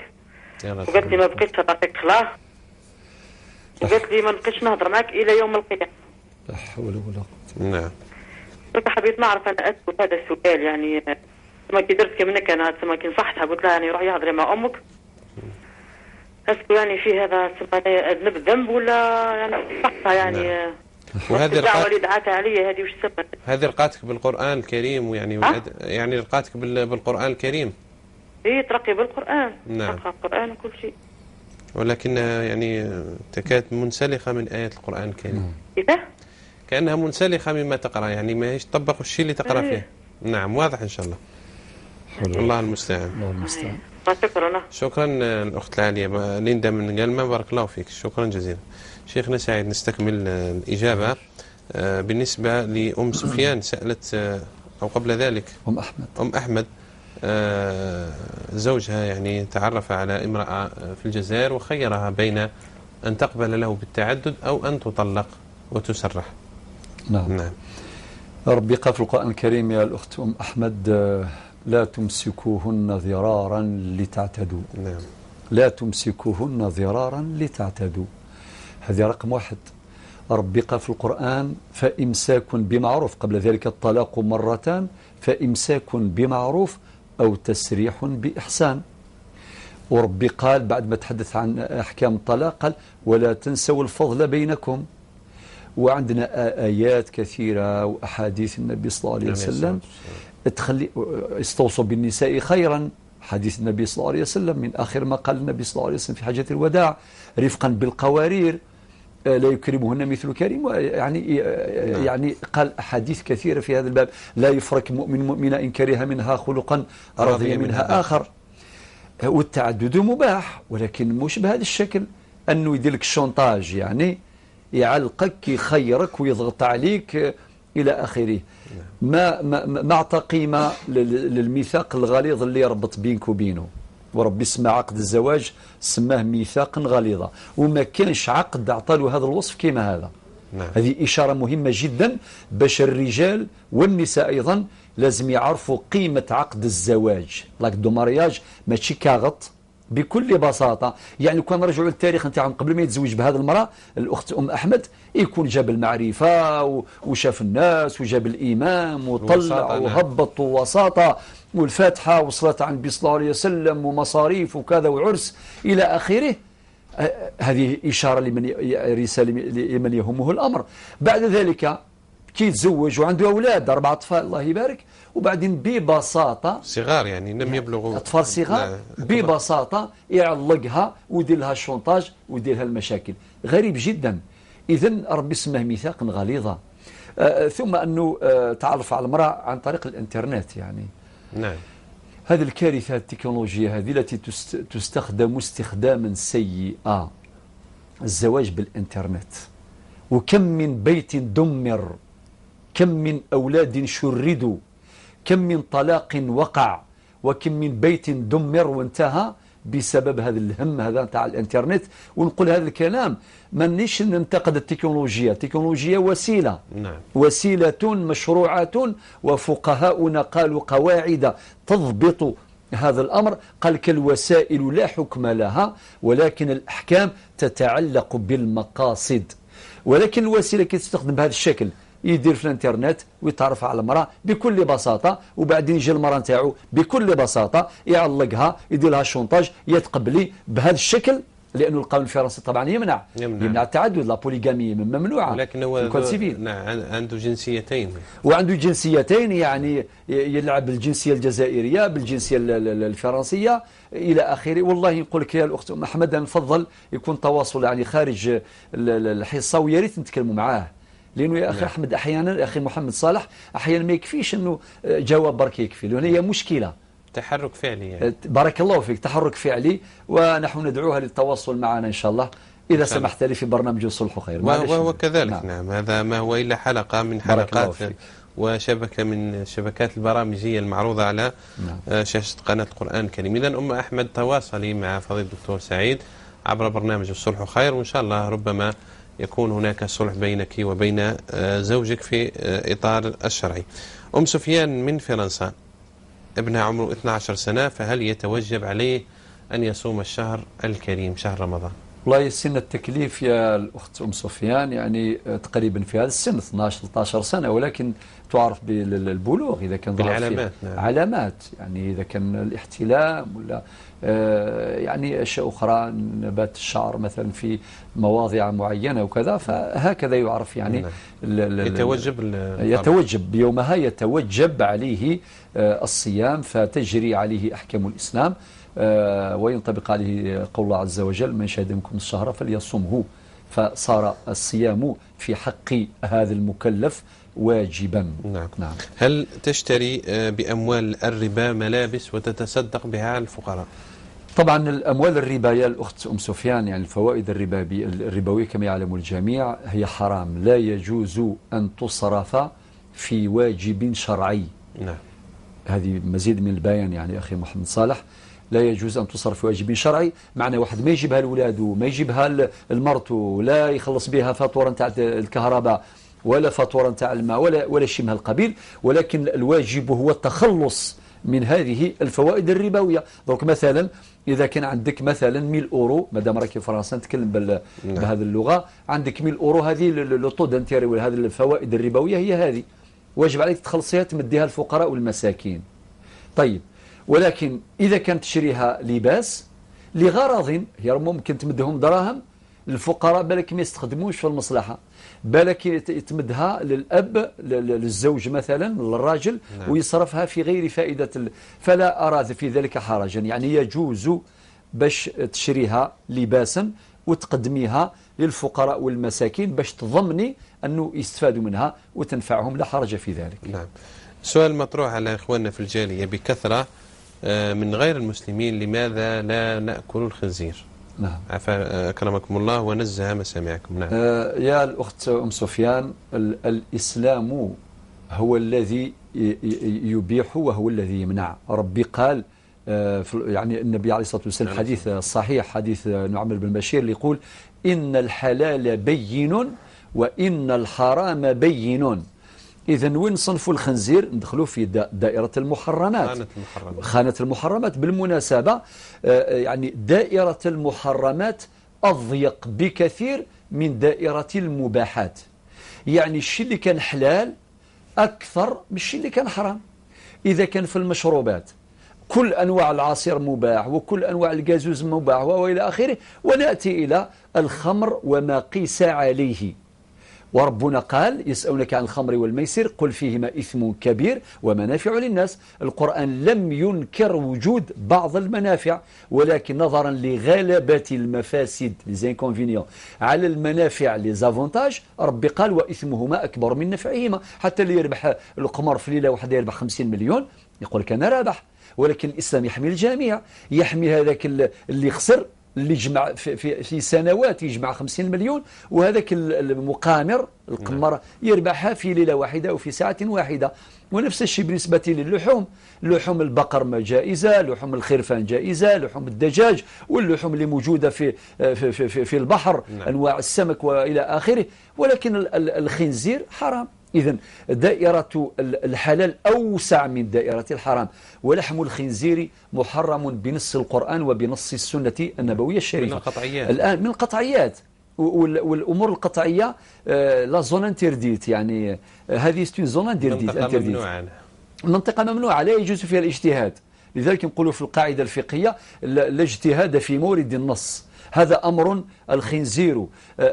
وقالت لي ما بقيتش نعطيك خلاص. وقالت لي ما نبقيش نهضر معاك الى يوم القيامة. لا حول ولا قوة. نعم. حبيت نعرف انا اسال هذا السؤال، يعني تما كي درت كمنك انا تما كي نصحتها قلت لها يعني روحي هضري مع امك، est-ce que يعني في هذا تما اذنب ذنب ولا يعني صحتها يعني. نعم. وهذه الدعوة اللي دعاتها عليا هذه وش تسمى؟ هذه رقاتك بالقران الكريم ويعني يعني رقاتك بالقران الكريم. اي ترقي بالقران. نعم. تقرا القران وكل شيء. ولكنها يعني تكاد منسلخه من ايات القران الكريم. كيفاه؟ كانها منسلخه مما تقرا، يعني ماهيش تطبق الشيء اللي تقرا فيه. نعم واضح ان شاء الله. الله المستعان. الله المستعان. شكرا. شكرا الاخت العالية ليندا من قلمه، بارك الله فيك، شكرا جزيلا. شيخنا سعيد نستكمل الاجابة. بالنسبة لام سفيان سالت او قبل ذلك ام احمد. ام احمد زوجها يعني تعرف على امراة في الجزائر وخيرها بين ان تقبل له بالتعدد او ان تطلق وتسرح. نعم. نعم. ربي قال في القرآن الكريم يا الأخت أم أحمد: لا تمسكوهن ضرارا لتعتدوا. نعم. لا تمسكوهن ضرارا لتعتدوا، هذه رقم واحد. ربي قال في القرآن: فإمساك بمعروف، قبل ذلك الطلاق مرتان، فإمساك بمعروف أو تسريح بإحسان. وربي قال بعد ما تحدث عن أحكام الطلاق قال: ولا تنسوا الفضل بينكم. وعندنا آيات كثيرة وأحاديث النبي صلى الله عليه وسلم تخلي استوصوا بالنساء خيرا، حديث النبي صلى الله عليه وسلم من آخر ما قال النبي صلى الله عليه وسلم في حاجة الوداع: رفقا بالقوارير لا يكرمهن مثل كريم. يعني قال أحاديث كثيرة في هذا الباب: لا يفرك مؤمن مؤمنة إن كره منها خلقا رضي منها آخر. والتعدد مباح، ولكن مش بهذا الشكل أنه يدير لك الشونتاج، يعني يعلقك يخيرك ويضغط عليك إلى آخره. ما أعطى قيمة للميثاق الغليظ اللي يربط بينك وبينه. وربي سمى عقد الزواج سماه ميثاقا غليظا، وما كانش عقد أعطى له هذا الوصف كما هذا. نعم. هذه إشارة مهمة جدا باش الرجال والنساء أيضا لازم يعرفوا قيمة عقد الزواج. l'acte de mariage ماشي كاغط بكل بساطة. يعني كان رجعوا للتاريخ نتاعهم قبل ما يتزوج بهذه المرأة الأخت أم أحمد، يكون جاب المعرفة وشاف الناس وجاب الإمام وطلع وهبط ووساطة والفاتحة وصلت عن النبي صلى الله عليه وسلم ومصاريف وكذا وعرس إلى آخره. هذه إشارة لمن، رسالة لمن يهمه الأمر. بعد ذلك كي يتزوج وعنده أولاد 4 أطفال الله يبارك، وبعدين ببساطة صغار يعني لم يبلغوا، أطفال صغار، ببساطة يعلقها ويدير لها الشونتاج ويدير لها المشاكل. غريب جدا. إذن ربي سماه ميثاقا غليظا. ثم أنه تعرف على المرأة عن طريق الإنترنت، يعني نعم. هذه الكارثة التكنولوجية هذه التي تستخدم استخداما سيئا، الزواج بالإنترنت. وكم من بيت دمر، كم من أولاد شردوا، كم من طلاق وقع، وكم من بيت دمر وانتهى بسبب هذا الهم هذا تاع الانترنت. ونقول هذا الكلام مانيش ننتقد التكنولوجيا، التكنولوجيا وسيلة. نعم. وسيلة مشروعة، وفقهاؤنا قالوا قواعد تضبط هذا الأمر. قال كالوسائل لا حكم لها، ولكن الأحكام تتعلق بالمقاصد. ولكن الوسيلة كي تستخدم بهذا الشكل، يدير في الانترنت ويتعرف على المرأة بكل بساطة، وبعدين يجي المرأة نتاعو بكل بساطة يعلقها يدير لها chantage، يتقبلي بهذا الشكل، لأنه القانون الفرنسي طبعا يمنع التعدد، la polygamie ممنوعة، ولكن هو نعم عنده جنسيتين، وعنده جنسيتين، يعني يلعب الجنسية الجزائرية بالجنسية الفرنسية إلى آخره. والله نقول لك يا الأخت أم أحمد، نفضل يكون تواصل يعني خارج الحصة، ويا ريت نتكلموا معاه، لأنه يا أخي أحمد أحيانا، أخي محمد صالح أحيانا ما يكفيش أنه جواب برك يكفي، لأن هي مشكلة تحرك فعلي يعني. بارك الله فيك، تحرك فعلي، ونحن ندعوها للتواصل معنا إن شاء الله إذا سمحت لي في برنامج الصلح خير. وهو كذلك. نعم. نعم، هذا ما هو إلا حلقة من حلقات وشبكة من الشبكات البرامجية المعروضة على نعم. شاشة قناة القرآن الكريم. إذن أم أحمد تواصلي مع فضيلة الدكتور سعيد عبر برنامج الصلح خير، وإن شاء الله ربما يكون هناك صلح بينك وبين زوجك في إطار الشرعي. أم سفيان من فرنسا، ابنها عمره 12 سنة، فهل يتوجب عليه أن يصوم الشهر الكريم شهر رمضان؟ والله سن التكليف يا الأخت أم سفيان يعني تقريبا في هذا السن 12 13 سنة، ولكن تعرف بالبلوغ إذا كان ظهر بالعلامات. نعم. علامات، يعني إذا كان الاحتلام ولا يعني أشياء أخرى، نبات الشعر مثلا في مواضع معينة وكذا، فهكذا يعرف يعني. نعم. يتوجب يتوجب يومها، يتوجب عليه الصيام، فتجري عليه أحكام الإسلام، وينطبق عليه قول الله عز وجل: من شهد منكم الشهر فليصمه. فصار الصيام في حق هذا المكلف واجبا. نعم. نعم. هل تشتري بأموال الربا ملابس وتتصدق بها على الفقراء؟ طبعا الأموال الربا يا الأخت أم سفيان، يعني الفوائد الربوية كما يعلم الجميع هي حرام، لا يجوز أن تصرف في واجب شرعي. نعم. هذه مزيد من البيان يعني أخي محمد صالح، لا يجوز أن تصرف في واجب شرعي، معنى واحد ما يجيبها لأولاده، ما يجيبها لمرته، لا يخلص بها فاتورة نتاع الكهرباء ولا فاتورة نتاع الماء ولا شيء من هالقبيل، ولكن الواجب هو التخلص من هذه الفوائد الربوية. donc مثلا إذا كان عندك مثلا 1000 أورو، مادام راك في فرنسا نتكلم بهذه اللغة، عندك 1000 أورو، هذه le taux d'intérêt ولا هذه الفوائد الربوية هي هذه، واجب عليك تخلصيها تمديها الفقراء والمساكين. طيب، ولكن إذا كانت تشريها لباس لغرض، هي ممكن تمدهم دراهم الفقراء بالك ما يستخدموش في المصلحة، بالك تمدها للأب للزوج مثلا للراجل. نعم. ويصرفها في غير فائدة، فلا أرى في ذلك حرجا، يعني يجوز باش تشريها لباسا وتقدميها للفقراء والمساكين باش تضمني أنه يستفادوا منها وتنفعهم، لا حرج في ذلك. نعم. سؤال مطروح على إخواننا في الجالية بكثرة من غير المسلمين: لماذا لا نأكل الخنزير؟ نعم. عفا أكرمكم الله ونزه مسامعكم. نعم. يا الأخت أم سفيان، الإسلام هو الذي يبيح وهو الذي يمنع. ربي قال يعني النبي عليه الصلاة والسلام، حديث صحيح، حديث نعمان بن بشير، اللي يقول: إن الحلال بين وإن الحرام بين. إذا وين صنفوا الخنزير؟ ندخلوا في دائرة المحرمات، خانة المحرمات. بالمناسبة يعني دائرة المحرمات أضيق بكثير من دائرة المباحات، يعني الشيء اللي كان حلال أكثر من الشيء اللي كان حرام. إذا كان في المشروبات كل أنواع العصير مباح وكل أنواع الجازوز مباح وإلى آخره، ونأتي إلى الخمر وما قيس عليه. وربنا قال: يسألونك عن الخمر والميسر قل فيهما إثم كبير ومنافع للناس. القرآن لم ينكر وجود بعض المنافع، ولكن نظرا لغلبة المفاسد les inconvénients على المنافع les avantages، ربي قال: وإثمهما أكبر من نفعهما. حتى اللي يربح القمر في ليلة واحدة يربح 50 مليون يقول لك أنا رابح، ولكن الإسلام يحمي الجميع، يحمي هذاك اللي خسر، اللي جمع في سنوات يجمع 50 مليون، وهذاك المقامر القمر يربحها في ليلة واحدة أو في ساعة واحدة. ونفس الشيء بالنسبة للحوم، لحوم البقر جائزة، لحوم الخرفان جائزة، لحوم الدجاج واللحوم اللي موجودة في في في, في البحر. نعم. أنواع السمك وإلى آخره، ولكن الخنزير حرام. إذن دائرة الحلال أوسع من دائرة الحرام، ولحم الخنزير محرم بنص القرآن وبنص السنة النبوية الشريفة. من القطعيات الآن، من القطعيات والأمور القطعية، la zone interdite، يعني هذه c'est une zone interdite، منطقة ممنوعة، منطقة ممنوعة لا يجوز فيها الاجتهاد. لذلك نقول في القاعدة الفقهية: لا اجتهاد في مورد النص. هذا أمر، الخنزير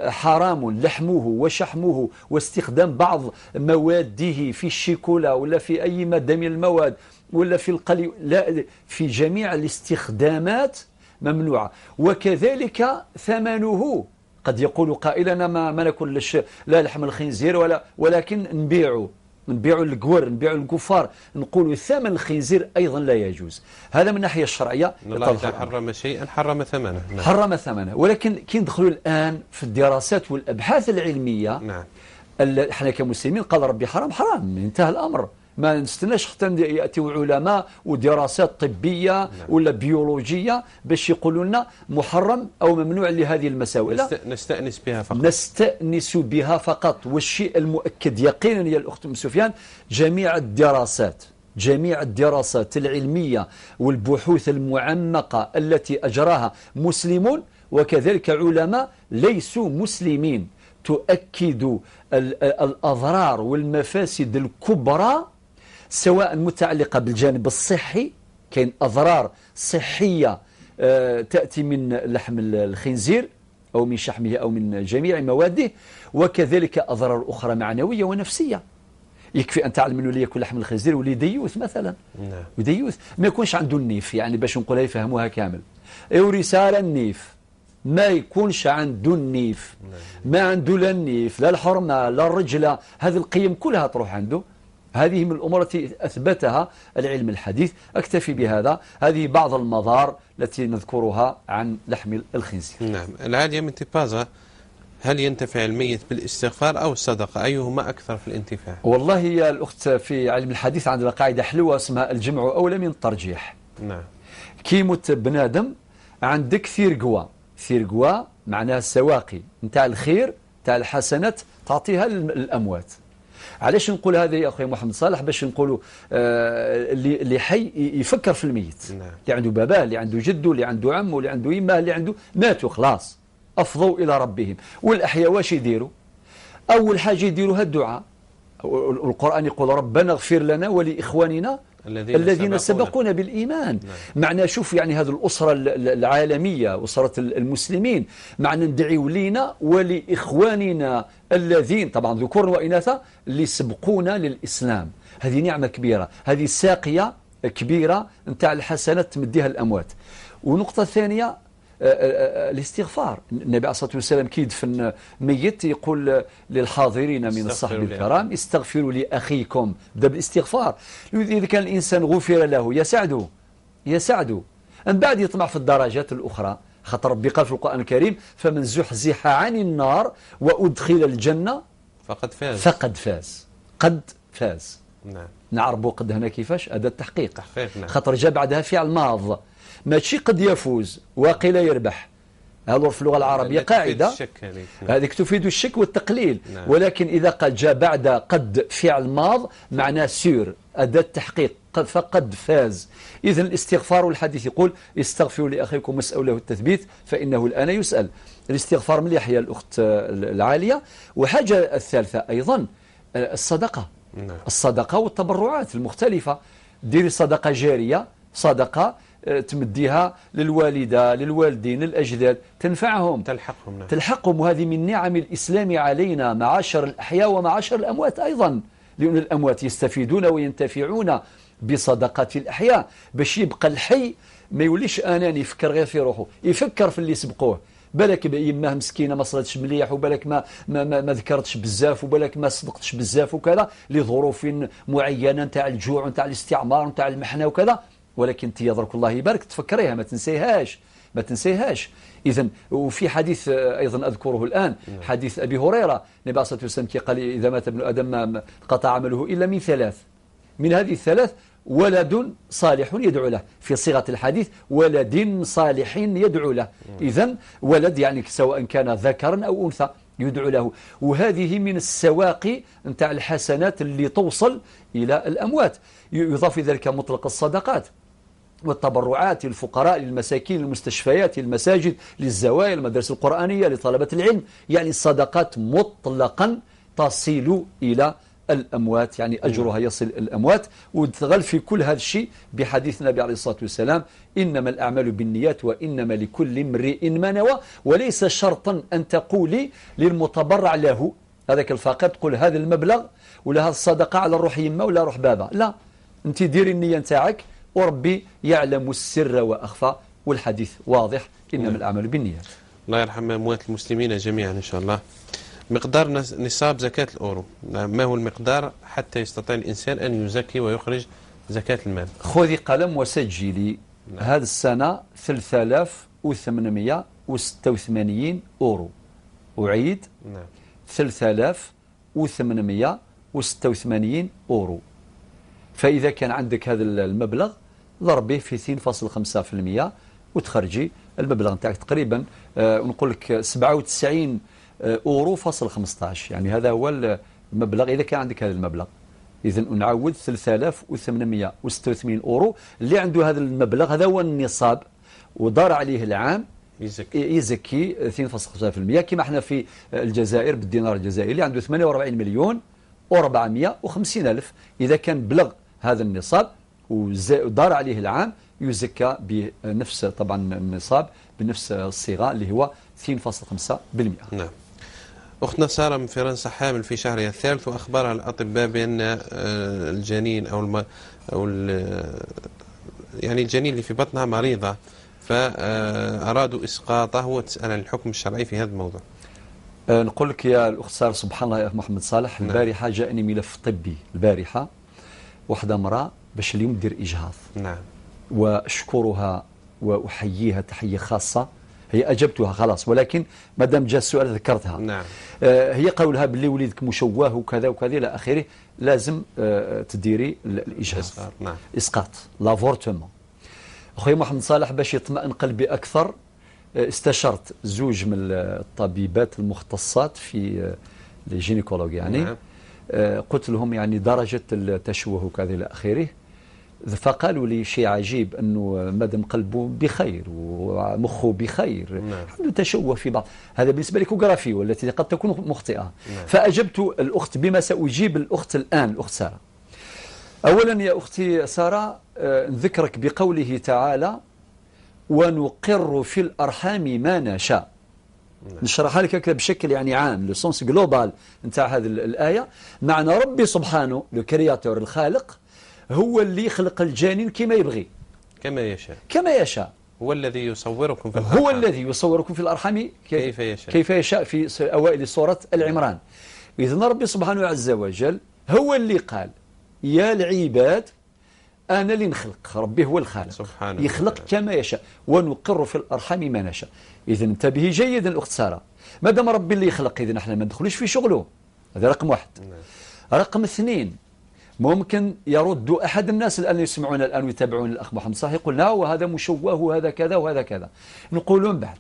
حرام لحمه وشحمه واستخدام بعض مواده في الشيكولا ولا في أي مادة من المواد ولا في القلي، لا، في جميع الاستخدامات ممنوعة. وكذلك ثمنه، قد يقول قائل: أنا ما ناكلش لا لحم الخنزير ولا، ولكن نبيعه، نبيعوا القور، نبيعوا الكفار، نقولوا ثمن الخنزير أيضا لا يجوز. هذا من الناحية الشرعية. الله إذا حرم شيئا حرم ثمنه. نعم. حرم ثمنه، ولكن كي ندخلوا الآن في الدراسات والأبحاث العلمية. نعم. احنا كمسلمين قال ربي حرام حرام، انتهى الأمر، ما نستناش حتى يأتيوا علماء ودراسات طبية. نعم. ولا بيولوجية باش يقولوا لنا محرم أو ممنوع لهذه المساوئ. نستأنس بها فقط، نستأنس بها فقط. والشيء المؤكد يقينا يا الأخت أم سفيان، جميع الدراسات جميع الدراسات العلمية والبحوث المعمقة التي أجراها مسلمون وكذلك علماء ليسوا مسلمين، تؤكد الأضرار والمفاسد الكبرى، سواء متعلقة بالجانب الصحي، كاين أضرار صحية تأتي من لحم الخنزير أو من شحمه أو من جميع مواده، وكذلك أضرار أخرى معنوية ونفسية. يكفي أن تعلم أنه اللي يأكل لحم الخنزير ولي ديوث مثلا، نعم. وديوث ما يكونش عنده النيف، يعني باش نقولها يفهموها كامل، ورسالة النيف ما يكونش عنده النيف، ما عنده لا النيف لا الحرمة لا الرجلة، هذه القيم كلها تروح عنده. هذه من الأمور التي أثبتها العلم الحديث. أكتفي بهذا، هذه بعض المضار التي نذكرها عن لحم الخنزير. نعم. العالية من تيبازا، هل ينتفع الميت بالاستغفار أو الصدقة؟ أيهما أكثر في الانتفاع؟ والله يا الأخت، في علم الحديث عندنا قاعدة حلوة اسمها الجمع أولى من الترجيح. نعم. كي يموت بنادم عندك ثيرقوا، ثيرقوا معناها السواقي نتاع الخير نتاع الحسنات تعطيها للأموات. علاش نقول هذا يا أخي محمد صالح؟ باش نقولوا اللي حي يفكر في الميت، نعم. اللي عنده باباه، اللي عنده جده، اللي عنده عمه، اللي عنده يماه، اللي عنده، ماتوا خلاص، أفضوا إلى ربهم. والأحياء واش يديروا؟ أول حاجة يديروها الدعاء. القرآن يقول ربنا اغفر لنا ولإخواننا الذين سبقونا بالإيمان. نعم. معنى شوف يعني هذه الأسرة العالمية، أسرة المسلمين، معنى ندعيو لينا ولإخواننا الذين طبعا ذكور وإناثا اللي سبقونا للإسلام. هذه نعمة كبيرة، هذه ساقية كبيرة نتاع الحسنات تمديها الأموات. ونقطة ثانية الاستغفار. النبي عليه الصلاة والسلام كي يدفن ميت يقول للحاضرين من الصحب الكرام استغفروا لأخيكم، بدا بالاستغفار. إذا كان الإنسان غفر له يسعده، يسعده، من بعد يطمع في الدرجات الأخرى، خاطر ربي قال في القرآن الكريم فمن زحزح عن النار وأدخل الجنة فقد فاز. فقد فاز، قد فاز. نعم. نعربوا قد هنا كيفاش؟ أداة تحقيق، تحقيق. نعم. خاطر جاء بعدها فعل ماض، ماشي قد يفوز وقيل يربح. هذا في اللغة العربية قاعدة هذيك تفيد الشك والتقليل. نعم. ولكن إذا قد جاء بعد قد فعل ماض معناه sûr، أداة تحقيق، فقد فاز. إذن الاستغفار، والحديث يقول استغفروا لأخيكم واسألوا له التثبيت فإنه الآن يسأل. الاستغفار مليح يا الأخت العالية. وحاجة الثالثة أيضا الصدقة. نعم. الصدقة والتبرعات المختلفة. ديري صدقة جارية، صدقة تمديها للوالدة، للوالدين، للأجداد، تنفعهم، تلحقهم. نعم. تلحقهم. وهذه من نعم الإسلام علينا معاشر الأحياء ومعاشر الأموات أيضا، لأن الأموات يستفيدون وينتفعون بصدقات الأحياء، باش يبقى الحي ما يوليش أناني يفكر غير في روحه، يفكر في اللي سبقوه. بالك يماه مسكينه ما صلاتش مليح، وبالك ما ما ما, ما ذكرتش بزاف، وبالك ما صدقتش بزاف وكذا، لظروف معينة نتاع الجوع نتاع الاستعمار نتاع المحنة وكذا. ولكن انت يدرك الله يبارك تفكريها، ما تنسيهاش، ما تنسيهاش. اذا وفي حديث ايضا اذكره الان، حديث ابي هريرة، النبي عليه الصلاة والسلام كي قال اذا مات ابن ادم ما قطع عمله الا من ثلاث، من هذه الثلاث ولد صالح يدعو له، في صيغة الحديث ولد صالح يدعو له. اذا ولد يعني سواء كان ذكرا او انثى يدعو له. وهذه من السواقي نتاع الحسنات اللي توصل الى الاموات. يضاف ذلك مطلق الصدقات والتبرعات للفقراء، للمساكين، للمستشفيات، للمساجد، للزوايا، المدارس القرآنية، لطلبة العلم. يعني الصدقات مطلقا تصل إلى الأموات، يعني أجرها يصل الأموات. وتغل في كل هذا الشيء بحديث النبي عليه الصلاة والسلام إنما الأعمال بالنيات وإنما لكل امرئ ما نوى. وليس شرطا أن تقولي للمتبرع له، هذاك الفقير، تقول هذا المبلغ ولا هذه الصدقة على روح يما ولا روح بابا. لا، أنت ديري النية نتاعك وربي يعلم السر وأخفى. والحديث واضح، إنما الأعمال بالنيات. الله يرحم أموات المسلمين جميعا إن شاء الله. مقدار نصاب زكاة الأورو، ما هو المقدار حتى يستطيع الإنسان أن يزكي ويخرج زكاة المال؟ خذي قلم وسجلي. نعم. هذه السنة 3886 أورو. أعيد. نعم. 3886 أورو. فإذا كان عندك هذا المبلغ ضربيه في 2.5% وتخرجي المبلغ نتاعك تقريبا نقول لك 97 أورو فاصل 15. يعني هذا هو المبلغ إذا كان عندك هذا المبلغ. إذا نعود 3886 أورو. اللي عنده هذا المبلغ هذا هو النصاب ودار عليه العام، يزكي 2.5%، كما احنا في الجزائر بالدينار الجزائري عنده 48 مليون و450 ألف. إذا كان بلغ هذا النصاب ودار عليه العام يزكى بنفس طبعا النصاب بنفس الصيغة اللي هو 2.5%. نعم. أختنا سارة من فرنسا حامل في شهرها الثالث، وأخبرها الأطباء بأن الجنين أو يعني الجنين اللي في بطنها مريضة، فأرادوا إسقاطه، وتسأل عن الحكم الشرعي في هذا الموضوع. نقول لك يا الأخت سارة، سبحان الله يا محمد صالح، البارحة جاءني ملف طبي، البارحة واحدة امرأة باش اليوم دير إجهاض. نعم. وأشكرها وأحييها تحية خاصة، هي أجبتها خلاص، ولكن ما دام جاء السؤال ذكرتها. نعم. هي قولها باللي وليدك مشوه وكذا وكذا إلى آخره، لازم تديري الإجهاض. نعم. إسقاط l'avortement. أخوي محمد صالح باش يطمئن قلبي أكثر استشرت زوج من الطبيبات المختصات في les gynécologues يعني. نعم. قلت لهم يعني درجة التشوه وكذا إلى آخره، فقالوا لي شيء عجيب، أنه مادام قلبه بخير ومخه بخير. نعم. عنده تشوه في بعض، هذا بالنسبة l'échographie والتي قد تكون مخطئة. نعم. فأجبت الأخت بما سأجيب الأخت الآن، الأخت سارة. أولا يا أختي سارة، نذكرك بقوله تعالى: ونقر في الأرحام ما نشاء. نعم. نشرحها لك هكذا بشكل يعني عام، le sens global نتاع هذه الآية. معنى ربي سبحانه le créateur الخالق هو اللي يخلق الجنين كما يبغي، كما يشاء، كما يشاء. هو الذي يصوركم في الأرحام، هو الذي يصوركم في الأرحام كيف يشاء، كيف يشاء، في أوائل سورة العمران. إذن ربي سبحانه عز وجل هو اللي قال يا العباد أنا اللي نخلق، ربي هو الخالق سبحانه، يخلق كما يشاء، ونقر في الأرحام ما نشاء. إذن انتبهي جيدا الأخت سارة، ما دام ربي اللي يخلق إذن احنا ما ندخلوش في شغله. هذا رقم واحد. نعم. رقم اثنين، ممكن يرد أحد الناس الآن يسمعون الآن ويتابعون الأخ محمد صالح يقول لا وهذا مشوه وهذا كذا وهذا كذا. نقولون بعد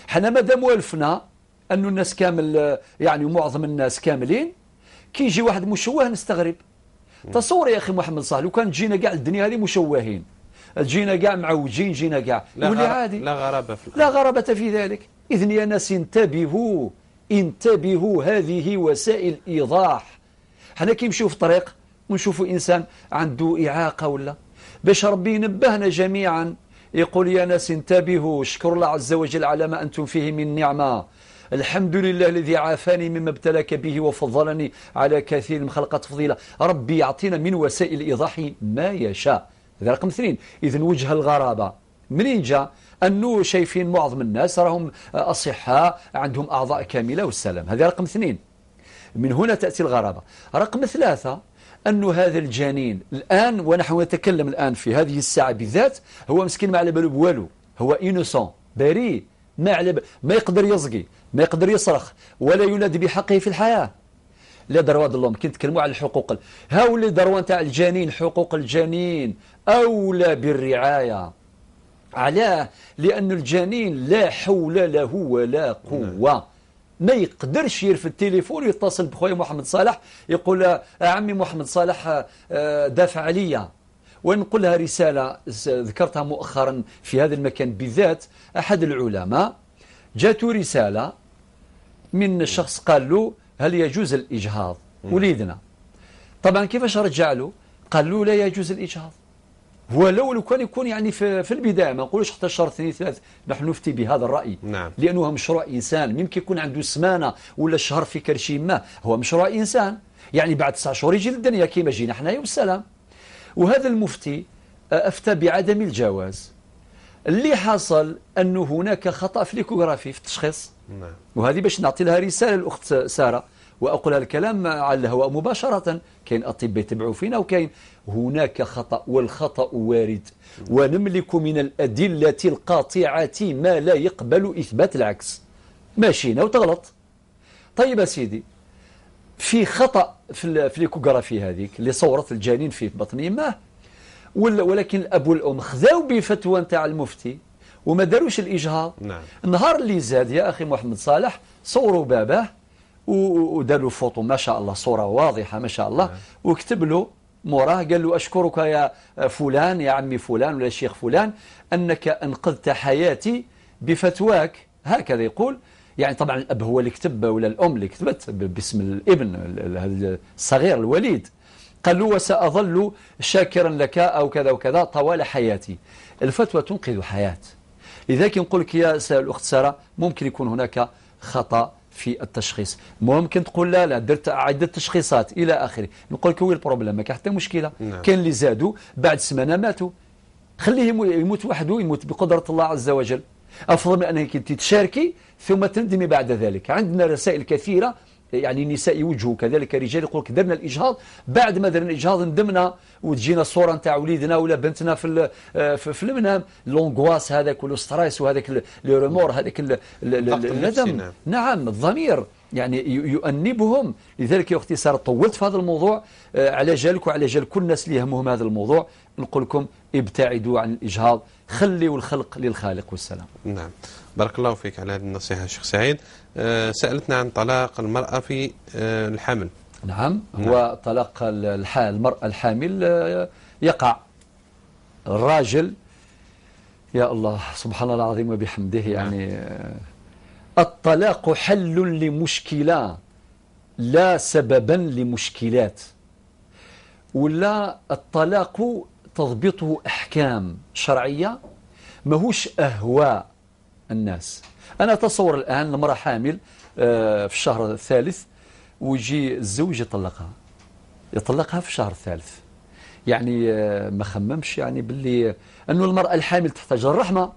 حنا ما دام والفنا أنه الناس كامل، يعني معظم الناس كاملين، كي يجي واحد مشوه نستغرب. تصور يا أخي محمد صالح لو كان جينا كاع الدنيا هذه مشوهين، جينا كاع معوجين، جينا كاع ولي عادي، لا غرابة في لا غرابة في ذلك. إذن يا ناس انتبهوا، انتبهوا، هذه وسائل إيضاح. حنا كي نمشيو في الطريق ونشوفوا إنسان عنده إعاقة ولا، باش ربي ينبهنا جميعا يقول يا ناس انتبهوا، اشكروا الله عز وجل على ما أنتم فيه من نعمة، الحمد لله الذي عافاني مما ابتلاك به وفضلني على كثير من خلق تفضيلا. ربي يعطينا من وسائل الإيضاح ما يشاء. هذا رقم اثنين. إذن وجه الغرابة منين جاء؟ أنه شايفين معظم الناس راهم أصحاء عندهم أعضاء كاملة والسلام. هذا رقم اثنين، من هنا تأتي الغرابة. رقم ثلاثة، أن هذا الجنين الآن ونحن نتكلم الآن في هذه الساعة بالذات، هو مسكين ما على باله بوالو، هو innocent بريء، ما على ما يقدر يزقي، ما يقدر يصرخ، ولا ينادي بحقه في الحياة. les droits de l'homme كي نتكلموا على الحقوق، هاو les droits تاع الجنين، حقوق الجنين أولى بالرعاية. علاه؟ لأن الجنين لا حول له ولا قوة، ما يقدرش يرفد التليفون ويتصل بخويا محمد صالح يقول عمي محمد صالح دافع عليا. ونقول لها رسالة ذكرتها مؤخرا في هذا المكان بالذات، أحد العلماء جاته رسالة من شخص قال له هل يجوز الإجهاض وليدنا؟ طبعا كيفاش رجع له؟ قال له لا يجوز الإجهاض. هو لو كان يكون يعني في البداية، ما نقولوش حتى شهر اثنين ثلاث، نحن نفتي بهذا الرأي. نعم. لأنه مشروع إنسان، يمكن يكون عنده سمانة ولا شهر في كرشي ما، هو مشروع إنسان، يعني بعد 9 شهور يجي للدنيا كيما جينا حنايا والسلام. وهذا المفتي أفتى بعدم الجواز. اللي حصل أنه هناك خطأ في l'échographie في التشخيص. نعم. وهذه باش نعطي لها رسالة الأخت سارة، وأقول الكلام على الهواء مباشرة، كاين أطباء يتبعوا فينا وكاين هناك خطأ، والخطأ وارد، ونملك من الأدلة القاطعة ما لا يقبل إثبات العكس. ماشينا وتغلط. طيب يا سيدي، في خطأ في l'échographie هذيك اللي صورت الجنين في بطن يماه، ولكن الأب والأم خذاو بفتوى نتاع المفتي وما داروش الإجهاض. نعم. النهار اللي زاد يا أخي محمد صالح صوروا باباه وداروا فوتو ما شاء الله، صورة واضحة ما شاء الله. نعم. وكتب له موراه قال له أشكرك يا فلان، يا عمي فلان ولا شيخ فلان، أنك أنقذت حياتي بفتواك، هكذا يقول. يعني طبعا الأب هو اللي كتب ولا الأم اللي كتبت باسم الابن الصغير الوليد. قال له وسأظل شاكرا لك أو كذا وكذا طوال حياتي. الفتوى تنقذ حياة. لذلك نقول لك يا الأخت سارة ممكن يكون هناك خطأ في التشخيص، ممكن تقول لا لا درت عدة تشخيصات إلى آخره. نقول لك وين ال problème؟ ما كاين حتى مشكلة. نعم. كاين اللي زادوا بعد سمانة ماتوا، خليه يموت وحده، يموت بقدرة الله عز وجل، أفضل من أنك أنت تشاركي ثم تندمي بعد ذلك. عندنا رسائل كثيرة يعني النساء يوجهوا كذلك رجال يقول لك درنا الإجهاض، بعد ما درنا الإجهاض ندمنا وتجينا الصورة نتاع وليدنا ولا بنتنا في المنام، l'angoisse هذاك وال stress وهذاك les remords هذاك الندم. نعم. نعم الضمير يعني يؤنبهم. لذلك يا أختي سارة طولت في هذا الموضوع على جالك وعلى جال كل الناس اللي يهمهم هذا الموضوع. نقول لكم ابتعدوا عن الإجهاض، خليوا الخلق للخالق والسلام. نعم بارك الله فيك على هذه النصيحة شيخ سعيد. سألتنا عن طلاق المرأة في الحمل. نعم. هو طلاق المرأة الحامل يقع. الراجل يا الله سبحان الله العظيم وبحمده، يعني الطلاق حل لمشكلة لا سببا لمشكلات، ولا الطلاق تضبطه أحكام شرعية ماهوش أهواء الناس. أنا أتصور الآن المرأة حامل في الشهر الثالث ويجي الزوج يطلقها، يطلقها في الشهر الثالث، يعني ما خممش يعني باللي أنه المرأة الحامل تحتاج الرحمة،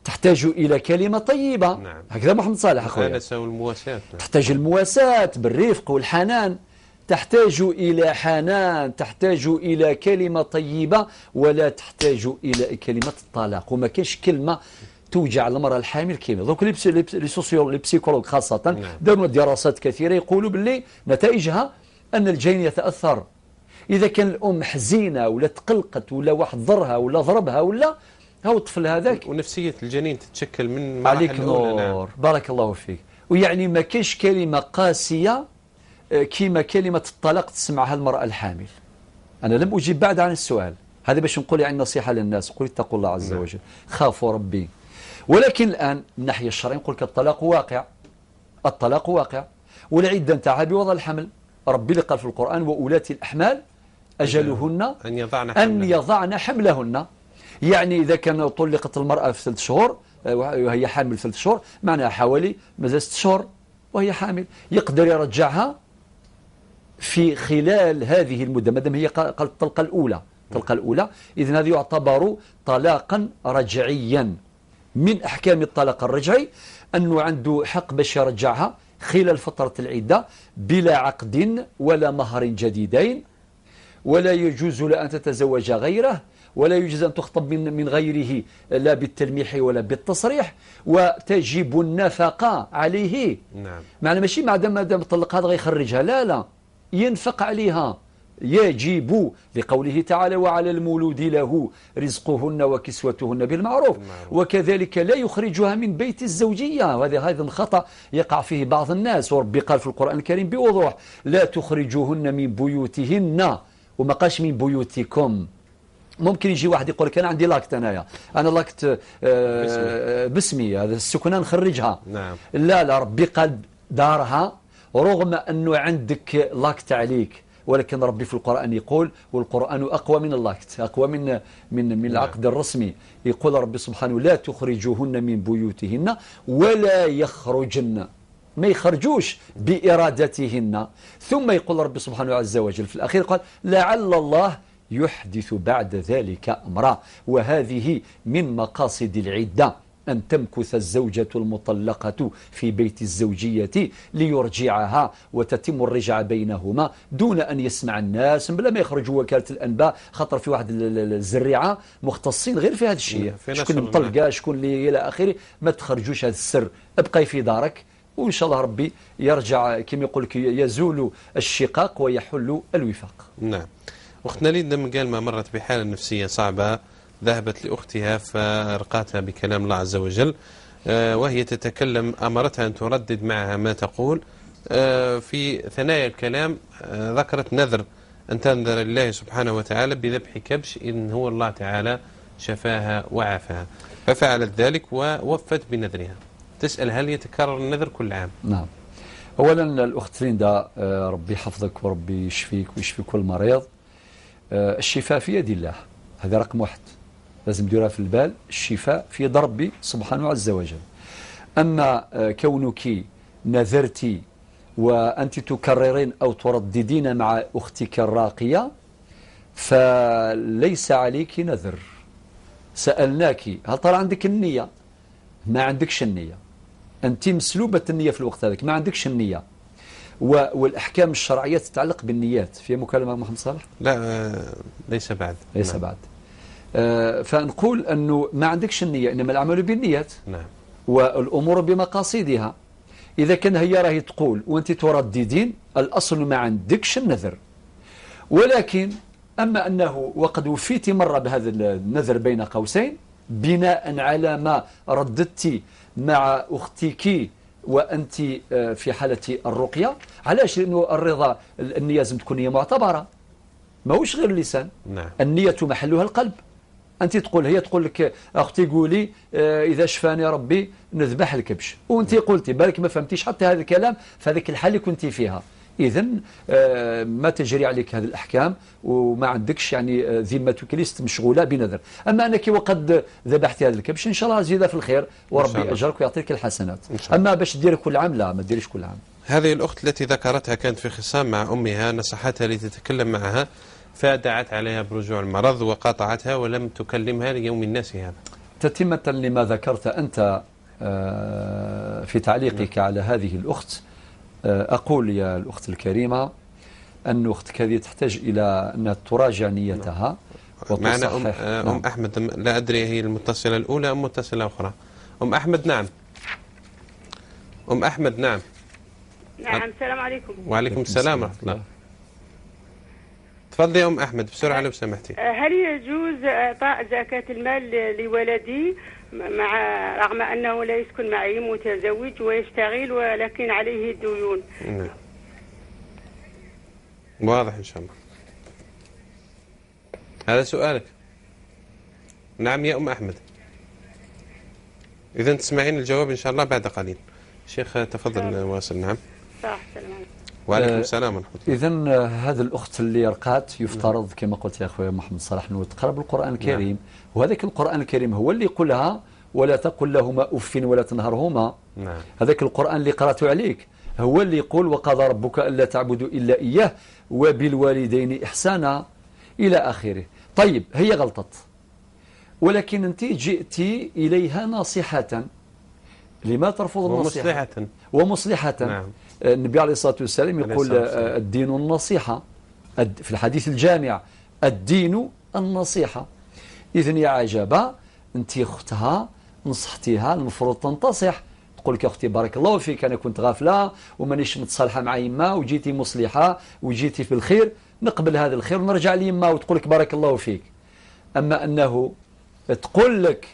تحتاج إلى كلمة طيبة. نعم. هكذا محمد صالح أخويا. المواساة. تحتاج المواساة بالرفق والحنان، تحتاج إلى حنان، تحتاج إلى كلمة طيبة، ولا تحتاج إلى كلمة الطلاق. وما كاينش كلمة توجع المرأة الحامل كيما دوك les sociologues les psychologues خاصة. نعم. داروا دراسات كثيرة يقولوا باللي نتائجها أن الجين يتأثر. إذا كان الأم حزينة ولا تقلقت ولا واحد ضرها ولا ضربها ولا هو الطفل هذاك، ونفسية الجنين تتشكل من مراحل عليك نور. نعم. بارك الله فيك. ويعني ما كاينش كلمة قاسية كيما كلمة الطلاق تسمعها المرأة الحامل. أنا لم أجيب بعد عن السؤال هذا باش نقول يعني نصيحة للناس، قول اتقوا الله عز وجل، خافوا ربي. ولكن الآن من الناحية الشرعية نقول لك الطلاق واقع، الطلاق واقع، والعدة نتاعها بوضع الحمل. ربي اللي قال في القرآن وأولات الأحمال أجلهن أن يضعن حملهن. يعني إذا كان طلقت المرأة في 3 شهور وهي حامل 3 شهور، معناها حوالي مازال 6 شهور وهي حامل، يقدر يرجعها في خلال هذه المدة ما دام هي قالت الطلقة الأولى، الطلقة الأولى. إذن هذا يعتبر طلاقا رجعيا. من أحكام الطلاق الرجعي أنه عنده حق باش يرجعها خلال فترة العدة بلا عقد ولا مهر جديدين، ولا يجوز لها أن تتزوج غيره، ولا يجوز أن تخطب من غيره لا بالتلميح ولا بالتصريح، وتجب النفقة عليه. نعم. معنى ماشي ما دام طلق هذا غيخرجها، لا لا، ينفق عليها، يجب، لقوله تعالى وعلى المولود له رزقهن وكسوتهن بالمعروف. وكذلك لا يخرجها من بيت الزوجية، وهذا أيضا خطأ يقع فيه بعض الناس. وربي قال في القرآن الكريم بوضوح لا تخرجوهن من بيوتهن، وما قالش من بيوتكم. ممكن يجي واحد يقول لك انا عندي l'acte، انايا انا l'acte باسمي، هذا السكنة نخرجها. نعم. لا لا، ربي قال دارها، رغم انه عندك l'acte عليك، ولكن ربي في القرآن يقول، والقرآن أقوى من l'acte، أقوى من من من العقد الرسمي، يقول ربي سبحانه لا تخرجوهن من بيوتهن ولا يخرجن، ما يخرجوش بإرادتهن. ثم يقول ربي سبحانه عز وجل في الأخير قال لعل الله يحدث بعد ذلك أمرا. وهذه من مقاصد العدة، أن تمكث الزوجة المطلقة في بيت الزوجية ليرجعها وتتم الرجعة بينهما دون أن يسمع الناس، بلا ما يخرجوا وكالة الأنباء، خاطر في واحد الزريعة مختصين غير في هذا الشيء، شكون مطلقة شكون اللي إلى آخره. ما تخرجوش هذا السر، ابقي في دارك وإن شاء الله ربي يرجع كما يقول لك يزول الشقاق ويحل الوفاق. نعم. أختنا ليندا من قال ما مرت بحالة نفسية صعبة، ذهبت لأختها فرقاتها بكلام الله عز وجل، وهي تتكلم أمرتها أن تردد معها ما تقول. في ثنايا الكلام ذكرت نذر، أن تنذر لله سبحانه وتعالى بذبح كبش إن هو الله تعالى شفاها وعافاها، ففعلت ذلك ووفت بنذرها. تسأل هل يتكرر النذر كل عام؟ نعم. أولا الأخت ليندا ربي يحفظك وربي يشفيك ويشفي كل مريض. الشفاء في يد الله، هذا رقم واحد لازم ديرها في البال، الشفاء في يد ربي سبحانه عز وجل. أما كونك نذرتي وأنت تكررين أو ترددين مع أختك الراقية فليس عليك نذر. سألناك هل ترى عندك النية؟ ما عندكش النية، أنت مسلوبة النية في الوقت هذاك، ما عندكش النية. والأحكام الشرعية تتعلق بالنيات. في مكالمة محمد صالح؟ لا ليس بعد. ليس نعم. بعد. فنقول أنه ما عندكش النية، إنما الأعمال بالنيات. نعم. والأمور بمقاصدها. إذا كان هي راهي تقول وأنت ترددين، الأصل ما عندكش النذر. ولكن أما أنه وقد وفيتي مرة بهذا النذر بين قوسين بناء على ما رددت مع أختك وأنت في حالة الرقية، علاش؟ لأنه الرضا النية لازم تكون نية معتبرة، ماهوش غير اللسان. نعم. النية محلها القلب. أنت تقول، هي تقول لك أختي قولي إذا شفاني ربي نذبح الكبش، وأنت قلتي بالك ما فهمتيش حتى هذا الكلام، فهذيك الحالة اللي كنتي فيها. إذن ما تجري عليك هذه الأحكام وما عندكش يعني ذمتك ليست مشغولة بنذر. أما أنك وقد ذبحت هذا الكبش إن شاء الله زيادة في الخير وربي أجرك ويعطيك الحسنات. أما باش دير كل عام لا، ما ديريش كل عام. هذه الأخت التي ذكرتها كانت في خصام مع أمها، نصحتها لتتكلم معها فدعت عليها برجوع المرض وقاطعتها ولم تكلمها ليوم الناس هذا. تتمة لما ذكرت أنت في تعليقك على هذه الأخت، أقول يا الأخت الكريمة أن أختك هذه تحتاج إلى أن تراجع نيتها وتصحح. معنا أم أحمد، لا أدري هي المتصلة الأولى أم متصلة أخرى. أم أحمد نعم. أم أحمد نعم. نعم السلام عليكم. وعليكم السلام ورحمة الله. تفضلي يا أم أحمد بسرعة لو سمحتي. هل يجوز إعطاء زكاة المال لولدي مع رغم أنه لا يسكن معي، متزوج ويشتغل ولكن عليه ديون؟ نعم. واضح إن شاء الله. هذا سؤالك؟ نعم يا أم أحمد. إذا تسمعين الجواب إن شاء الله بعد قليل. شيخ تفضل واصل. نعم. صح. السلام عليكم. وعليكم السلام ورحمة الله. إذا هذا الأخت اللي رقات يفترض كما قلت يا أخويا محمد صلاح أنه تقرأ بالقرآن الكريم. نعم. وهذاك القرآن الكريم هو اللي يقولها ولا تقل لهما أف ولا تنهرهما. نعم. هذاك القرآن اللي قرأته عليك هو اللي يقول وقضى ربك ألا تعبدوا إلا إياه وبالوالدين إحسانا إلى آخره. طيب هي غلطت، ولكن أنت جئتي إليها ناصحة، لما ترفض النصيحة؟ ومصلحة. ومصلحة. نعم. النبي عليه الصلاة والسلام يقول الدين النصيحة، في الحديث الجامع الدين النصيحة. إذن يا عجبة أنت أختها نصحتيها، المفروض تنتصح، تقول لك يا أختي بارك الله فيك أنا كنت غافلة ومانيش متصالحة مع يما وجيتي مصلحة وجيتي في الخير، نقبل هذا الخير ونرجع ليما وتقول لك بارك الله فيك. أما أنه تقول لك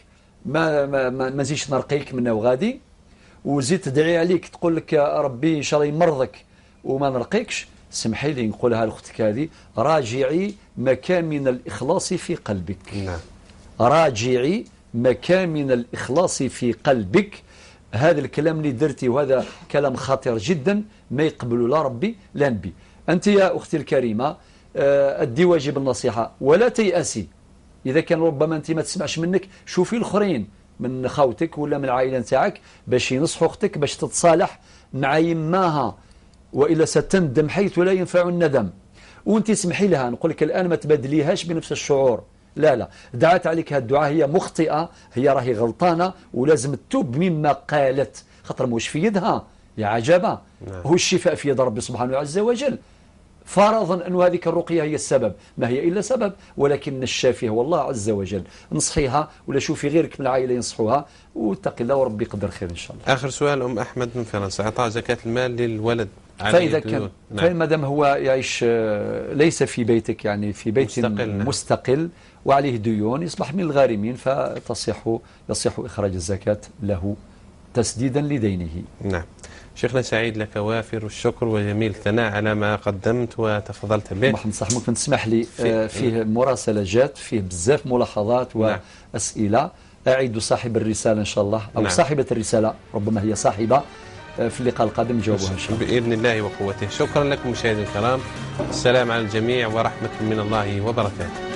ما ما ما, ما نزيدش نرقيك منه وغادي وزيد تدعي عليك تقول لك يا ربي ان شاء الله يمرضك وما نرقيكش، سمحي لي نقولها لاختك هذه، راجعي مكامن الاخلاص في قلبك. نعم. راجعي مكامن الاخلاص في قلبك. هذا الكلام اللي درتي وهذا كلام خطير جدا، ما يقبله لا ربي لا نبي. انت يا اختي الكريمه ادي واجب النصيحه ولا تيأسي. اذا كان ربما انت ما تسمعش منك، شوفي الاخرين من خوتك ولا من العائله نتاعك باش ينصحوا اختك باش تتصالح مع يماها، والا ستندم حيث لا ينفع الندم. وانت سمحي لها، نقول لك الان ما تبادليهاش بنفس الشعور، لا لا، دعت عليك هالدعاء هي مخطئه، هي راهي غلطانه ولازم تتوب مما قالت، خاطر مش في يدها يا عجبه. نعم. هو الشفاء في يد ربي سبحانه عز وجل. فرضا أن هذه الرقية هي السبب، ما هي إلا سبب، ولكن الشافي هو الله عز وجل. نصحيها ولا شوفي غيرك من العائلة ينصحوها، واتقي الله وربي يقدر خير إن شاء الله. آخر سؤال أم أحمد من فرنسا، إعطاء زكاة المال للولد فإذا كان نعم. فما دام هو يعيش ليس في بيتك، يعني في بيت مستقل, نعم. مستقل وعليه ديون، يصبح من الغارمين، فتصح يصح إخراج الزكاة له تسديدا لدينه. نعم. شيخنا سعيد، لك وافر الشكر وجميل الثناء على ما قدمت وتفضلت به. محمد صح، ممكن تسمح لي فيه مراسلة جات فيه بزاف ملاحظات وأسئلة. أعيد صاحب الرسالة إن شاء الله، أو صاحبة الرسالة، ربما هي صاحبة، في اللقاء القادم نجاوبها إن شاء الله بإذن الله وقوته. شكرا لكم مشاهدينا الكرام، السلام على الجميع ورحمة من الله وبركاته.